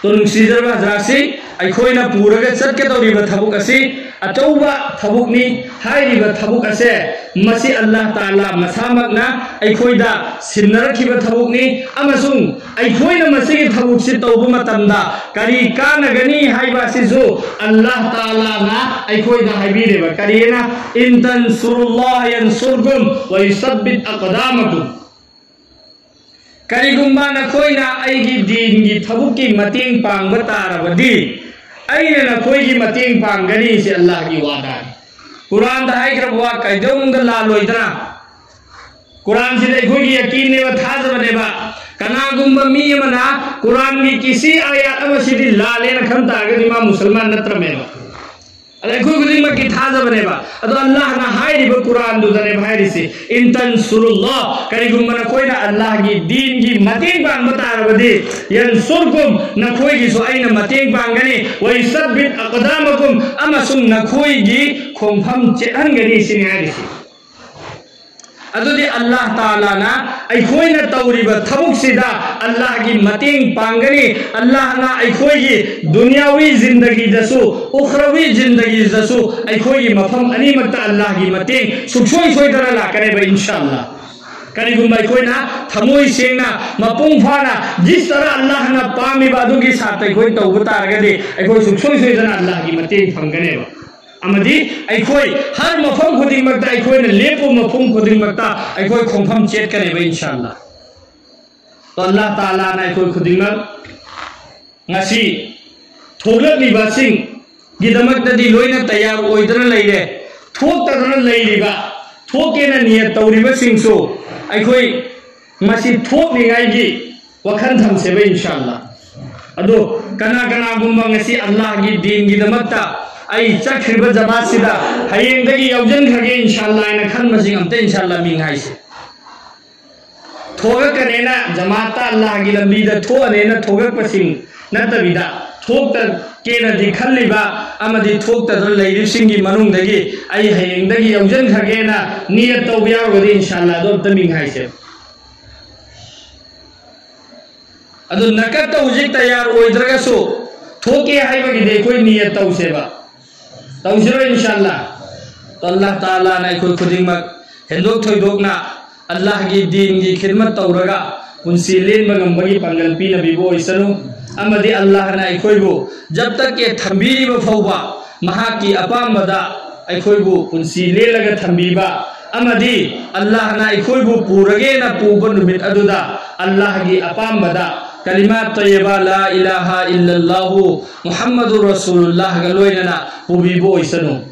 ꯇꯣ, ꯅꯨꯡꯁꯤꯖꯔꯕ ꯍꯖꯔꯥꯠꯁꯤ, ꯑꯩꯈꯣꯏꯅ ꯄꯨꯔꯒ ꯆꯠꯀꯗꯧꯔꯤꯕ ꯊꯕꯛ ꯑꯁꯤ ꯑꯆꯧꯕ ꯊꯕꯛꯅꯤ꯫ ꯍꯥꯏꯔꯤꯕ ꯊꯕꯛ ꯑꯁꯦ ꯃꯁꯤ ꯑꯜꯂꯥꯍ ꯇꯥꯂꯥ ꯃꯁꯥꯃꯛꯅ ꯑꯩꯈꯣꯏꯗ ꯁꯤꯟꯅꯔꯛꯈꯤꯕ ꯊꯕꯛꯅꯤ, ꯑꯃꯁꯨꯡ ꯑꯩꯈꯣꯏꯅ ꯃꯁꯤꯒꯤ ꯊꯕꯛꯁꯤ ꯇꯧꯕ ꯃꯇꯝꯗ ꯀꯔꯤ ꯀꯥꯟꯅꯒꯅꯤ ꯍꯥꯏꯕ ꯑꯁꯤꯁꯨ ꯑꯜꯂꯥꯍ ꯇꯥꯂꯥꯅ ꯑꯩꯈꯣꯏꯗ ꯍꯥꯏꯕꯤꯔꯦꯕ꯫ ꯀꯔꯤꯅ? "ꯏꯟ ꯇꯟꯁꯨꯔꯨꯜꯂꯥꯍ ꯌꯟꯁꯨꯔꯀꯨꯝ ꯋ ꯌꯨꯁꯕꯤꯠ ꯑꯛꯗꯥꯃꯀꯨꯝ"꯫ ꯀꯔꯤꯒꯨꯝꯕ ꯅꯈꯣꯏꯅ ꯑꯩꯒꯤ ꯗꯤꯟꯒꯤ ꯊꯕꯛꯀꯤ ꯃꯇꯦꯡ ꯄꯥꯡꯕ ꯇꯥꯔꯕꯗꯤ, ꯑꯩꯅ ꯅꯈꯣꯏꯒꯤ ꯃꯇꯦꯡ ꯄꯥꯡꯒꯅꯤ꯫ ꯁꯤ ꯑꯜꯂꯥꯍꯒꯤ ꯋꯥꯗꯥꯅꯤ꯫ ꯀꯨꯔꯥꯟꯗ ꯍꯥꯏꯈ꯭ꯔꯕ ꯋꯥ ꯀꯩꯗꯧꯅꯨꯡꯗ ꯂꯥꯜꯂꯣꯏꯗꯅ? ꯀꯨꯔꯥꯟꯁꯤꯗ ꯑꯩꯈꯣꯏꯒꯤ ꯌꯀꯤꯟꯅꯦꯕ, ꯊꯥꯖꯕꯅꯦꯕ꯫ ꯀꯅꯥꯒꯨꯝꯕ ꯃꯤ ꯑꯃꯅ ꯀꯨꯔꯥꯟꯒꯤ ꯀꯤꯁꯤ ꯑꯥꯌꯥꯠ ꯑꯃꯁꯤꯗꯤ ꯂꯥꯜꯂꯦꯅ ꯈꯟ ꯇꯥꯔꯒꯗꯤ ꯃꯥ ꯃꯨꯁꯜꯃꯥꯟ ꯅꯠꯇ꯭ꯔꯃꯦꯕ꯫ ꯑꯗ ꯑꯩꯈꯣꯏ ꯈꯨꯗꯤꯡꯃꯛꯀꯤ ꯊꯥꯖꯕꯅꯦꯕ꯫ ꯑꯗꯣ ꯑꯜꯂꯥꯍꯅ ꯍꯥꯏꯔꯤꯕ ꯀꯨꯔꯥꯟꯗꯨꯗꯅꯦꯕ ꯍꯥꯏꯔꯤꯁꯤ, "ꯏꯟ ꯇꯟꯁꯨꯔꯨꯜꯂꯥꯍ", ꯀꯔꯤꯒꯨꯝꯕ ꯅꯈꯣꯏꯅ ꯑꯜꯂꯥꯍꯒꯤ ꯗꯤꯟꯒꯤ ꯃꯇꯦꯡ ꯄꯥꯡꯕ ꯇꯥꯔꯕꯗꯤ, "ꯌꯟꯁꯨꯔꯀꯨꯝ", ꯅꯈꯣꯏꯒꯤꯁꯨ ꯑꯩꯅ ꯃꯇꯦꯡ ꯄꯥꯡꯒꯅꯤ, "ꯋ ꯌꯨꯁꯕꯤꯠ ꯑꯛꯗꯥꯃꯀꯨꯝ", ꯑꯃꯁꯨꯡ ꯅꯈꯣꯏꯒꯤ ꯈꯣꯡꯐꯝ ꯆꯦꯠꯍꯟꯒꯅꯤ, ꯁꯤꯅꯤ ꯍꯥꯏꯔꯤꯁꯤ꯫ ꯑꯗꯨꯗꯤ ꯑꯜꯂꯥꯍ ꯇꯥꯂꯥꯅ ꯑꯩꯈꯣꯏꯅ ꯇꯧꯔꯤꯕ ꯊꯕꯛꯁꯤꯗ ꯑꯜꯂꯥꯍꯒꯤ ꯃꯇꯦꯡ ꯄꯥꯡꯒꯅꯤ꯫ ꯑꯜꯂꯥꯍꯅ ꯑꯩꯈꯣꯏꯒꯤ ꯗꯨꯅꯤꯌꯥꯋꯤ ꯖꯤꯟꯗꯒꯤꯗꯁꯨ, ꯎꯈ꯭ꯔꯋꯤ ꯖꯤꯟꯗꯒꯤꯗꯁꯨ ꯑꯩꯈꯣꯏꯒꯤ ꯃꯐꯝ ꯑꯅꯤꯃꯛꯇ ꯑꯜꯂꯥꯍꯒꯤ ꯃꯇꯦꯡ ꯁꯨꯡꯁꯣꯏ ꯁꯣꯏꯗꯅ ꯂꯥꯛꯀꯅꯦꯕ, ꯏꯟꯁꯥ ꯑꯜꯂꯥꯍ꯫ ꯀꯔꯤꯒꯨꯝꯕ ꯑꯩꯈꯣꯏꯅ ꯊꯃꯣꯏ ꯁꯦꯡꯅ, ꯃꯄꯨꯡ ꯐꯥꯅ, ꯖꯤꯁ ꯇꯔꯥ ꯑꯜꯂꯥꯍꯅ ꯄꯥꯝꯃꯤꯕ ꯑꯗꯨꯒꯤ ꯁꯥꯠꯇ ꯑꯩꯈꯣꯏ ꯇꯧꯕ ꯇꯥꯔꯒꯗꯤ, ꯑꯩꯈꯣꯏ ꯁꯨꯡꯁꯣꯏ ꯁꯣꯏꯗꯅ ꯑꯜꯂꯥꯍꯒꯤ ꯃꯇꯦꯡ ꯐꯪꯒꯅꯦꯕ꯫ ꯑꯃꯗꯤ ꯑꯩꯈꯣꯏ ꯍꯔ ꯃꯐꯝ ꯈꯨꯗꯤꯡꯃꯛꯇ, ꯑꯩꯈꯣꯏꯅ ꯂꯦꯞꯄ ꯃꯐꯝ ꯈꯨꯗꯤꯡꯃꯛꯇ ꯑꯩꯈꯣꯏ ꯈꯣꯡꯐꯝ ꯆꯦꯠꯀꯅꯦꯕ, ꯏꯟꯁꯥ ꯑꯜꯂꯥꯍ꯫ ꯑꯜꯂꯥꯍ ꯇꯥꯂꯥꯅ ꯑꯩꯈꯣꯏ ꯈꯨꯗꯤꯡꯃꯛ ꯉꯁꯤ ꯊꯣꯛꯂꯛꯂꯤꯕꯁꯤꯡ, ꯒꯤꯗꯃꯛꯇꯗꯤ ꯂꯣꯏꯅ ꯇꯌꯥꯔ ꯑꯣꯏꯗꯨꯅ ꯂꯩꯔꯦ꯫ ꯊꯣꯛꯇꯗꯅ ꯂꯩꯔꯤꯕ, ꯊꯣꯛꯀꯦꯅ ꯅꯤꯌꯠ ꯇꯧꯔꯤꯕꯁꯤꯡꯁꯨ ꯑꯩꯈꯣꯏ ꯃꯁꯤ ꯊꯣꯛꯅꯤꯡꯉꯥꯏꯒꯤ ꯋꯥꯈꯜ ꯊꯝꯁꯦꯕ, ꯏꯟꯁꯥꯜꯂꯥ꯫ ꯑꯗꯣ ꯀꯅꯥ ꯀꯅꯥꯒꯨꯝꯕ ꯉꯁꯤ ꯑꯜꯂꯥꯍꯒꯤ ꯗꯤꯟꯒꯤꯗꯃꯛꯇ ꯑꯩ ꯆꯠꯈ꯭ꯔꯤꯕ ꯖꯃꯥꯠꯁꯤꯗ ꯍꯌꯦꯡꯗꯒꯤ ꯌꯥꯎꯁꯤꯟꯈ꯭ꯔꯒꯦ, ꯏꯟꯁꯥꯜꯂꯥ ꯍꯥꯏꯅ ꯈꯟꯕꯁꯤꯡ ꯑꯝꯇ ꯏꯟꯁꯥꯜꯂꯥ ꯃꯤꯡ ꯍꯥꯏꯁꯦ꯫ ꯊꯣꯛꯂꯛꯀꯅꯦꯅ, ꯖꯃꯥꯠꯇ ꯑꯜꯂꯥꯍꯒꯤ ꯂꯝꯕꯤꯗ ꯊꯣꯛꯑꯅꯦꯅ ꯊꯣꯛꯂꯛꯄꯁꯤꯡ ꯅꯠꯇꯕꯤꯗ, ꯊꯣꯛꯇꯀꯦꯅꯗꯤ ꯈꯜꯂꯤꯕ ꯑꯃꯗꯤ ꯊꯣꯛꯇꯗꯅ ꯂꯩꯔꯤꯕꯁꯤꯡꯒꯤ ꯃꯅꯨꯡꯗꯒꯤ ꯑꯩ ꯍꯌꯦꯡꯗꯒꯤ ꯌꯥꯎꯁꯤꯟꯈ꯭ꯔꯒꯦꯅ ꯅꯤꯌꯠ ꯇꯧꯕ ꯌꯥꯎꯔꯒꯗꯤ, ꯏꯟꯁꯥꯜꯂꯥ, ꯑꯗꯣ ꯑꯝꯇ ꯃꯤꯡ ꯍꯥꯏꯁꯦ꯫ ꯑꯗꯨ ꯅꯀꯠꯇ ꯍꯧꯖꯤꯛ ꯇꯌꯥꯔ ꯑꯣꯏꯗ꯭ꯔꯒꯁꯨ, ꯊꯣꯛꯀꯦ ꯍꯥꯏꯕꯒꯤꯗꯤ ꯑꯩꯈꯣꯏ ꯅꯤꯌꯠ ꯇꯧꯁꯦꯕ꯫ ꯇꯧꯁꯤꯔꯣ, ꯏꯟꯁꯥꯜꯂꯥ? ꯑꯜꯂꯥꯍ ꯇꯥꯂꯥꯅ ꯑꯩꯈꯣꯏ ꯈꯨꯗꯤꯡꯃꯛ ꯍꯦꯟꯗꯣꯛ ꯊꯣꯏꯗꯣꯛꯅ ꯑꯜꯂꯥꯍꯒꯤ ꯗꯤꯟꯒꯤ ꯈꯤꯗꯃꯠ ꯇꯧꯔꯒ ꯄꯨꯟꯁꯤ ꯂꯦꯟꯕ ꯉꯝꯕꯒꯤ ꯄꯥꯡꯒꯜ ꯄꯤꯅꯕꯤꯕ ꯑꯣꯏꯁꯅꯨ꯫ ꯑꯃꯗꯤ ꯑꯜꯂꯥꯍꯅ ꯑꯩꯈꯣꯏꯕꯨ ꯖꯕ ꯇꯛ ꯀꯦ ꯊꯝꯕꯤꯔꯤꯕ ꯐꯥꯎꯕ ꯃꯍꯥꯛꯀꯤ ꯑꯄꯥꯝꯕꯗ ꯑꯩꯈꯣꯏꯕꯨ ꯄꯨꯟꯁꯤ ꯂꯦꯜꯂꯒ ꯊꯝꯕꯤꯕ, ꯑꯃꯗꯤ ꯑꯜꯂꯥꯍꯅ ꯑꯩꯈꯣꯏꯕꯨ ꯄꯨꯔꯒꯦꯅ ꯄꯨꯕ ꯅꯨꯃꯤꯠ ꯑꯗꯨꯗ ꯑꯜꯂꯥꯍꯒꯤ ꯑꯄꯥꯝꯕꯗ ꯀꯂꯤꯃꯥ ꯇꯌꯕ ꯂꯥ ꯏꯂꯥꯍ ꯏꯜꯂꯜꯂꯥꯍꯨ ꯃꯨꯍꯝꯃꯗꯨ ꯔꯁꯨꯂꯨꯜꯂꯥꯍꯒ ꯂꯣꯏꯅꯅ ꯄꯨꯕꯤꯕ ꯑꯣꯏꯁꯅꯨ꯫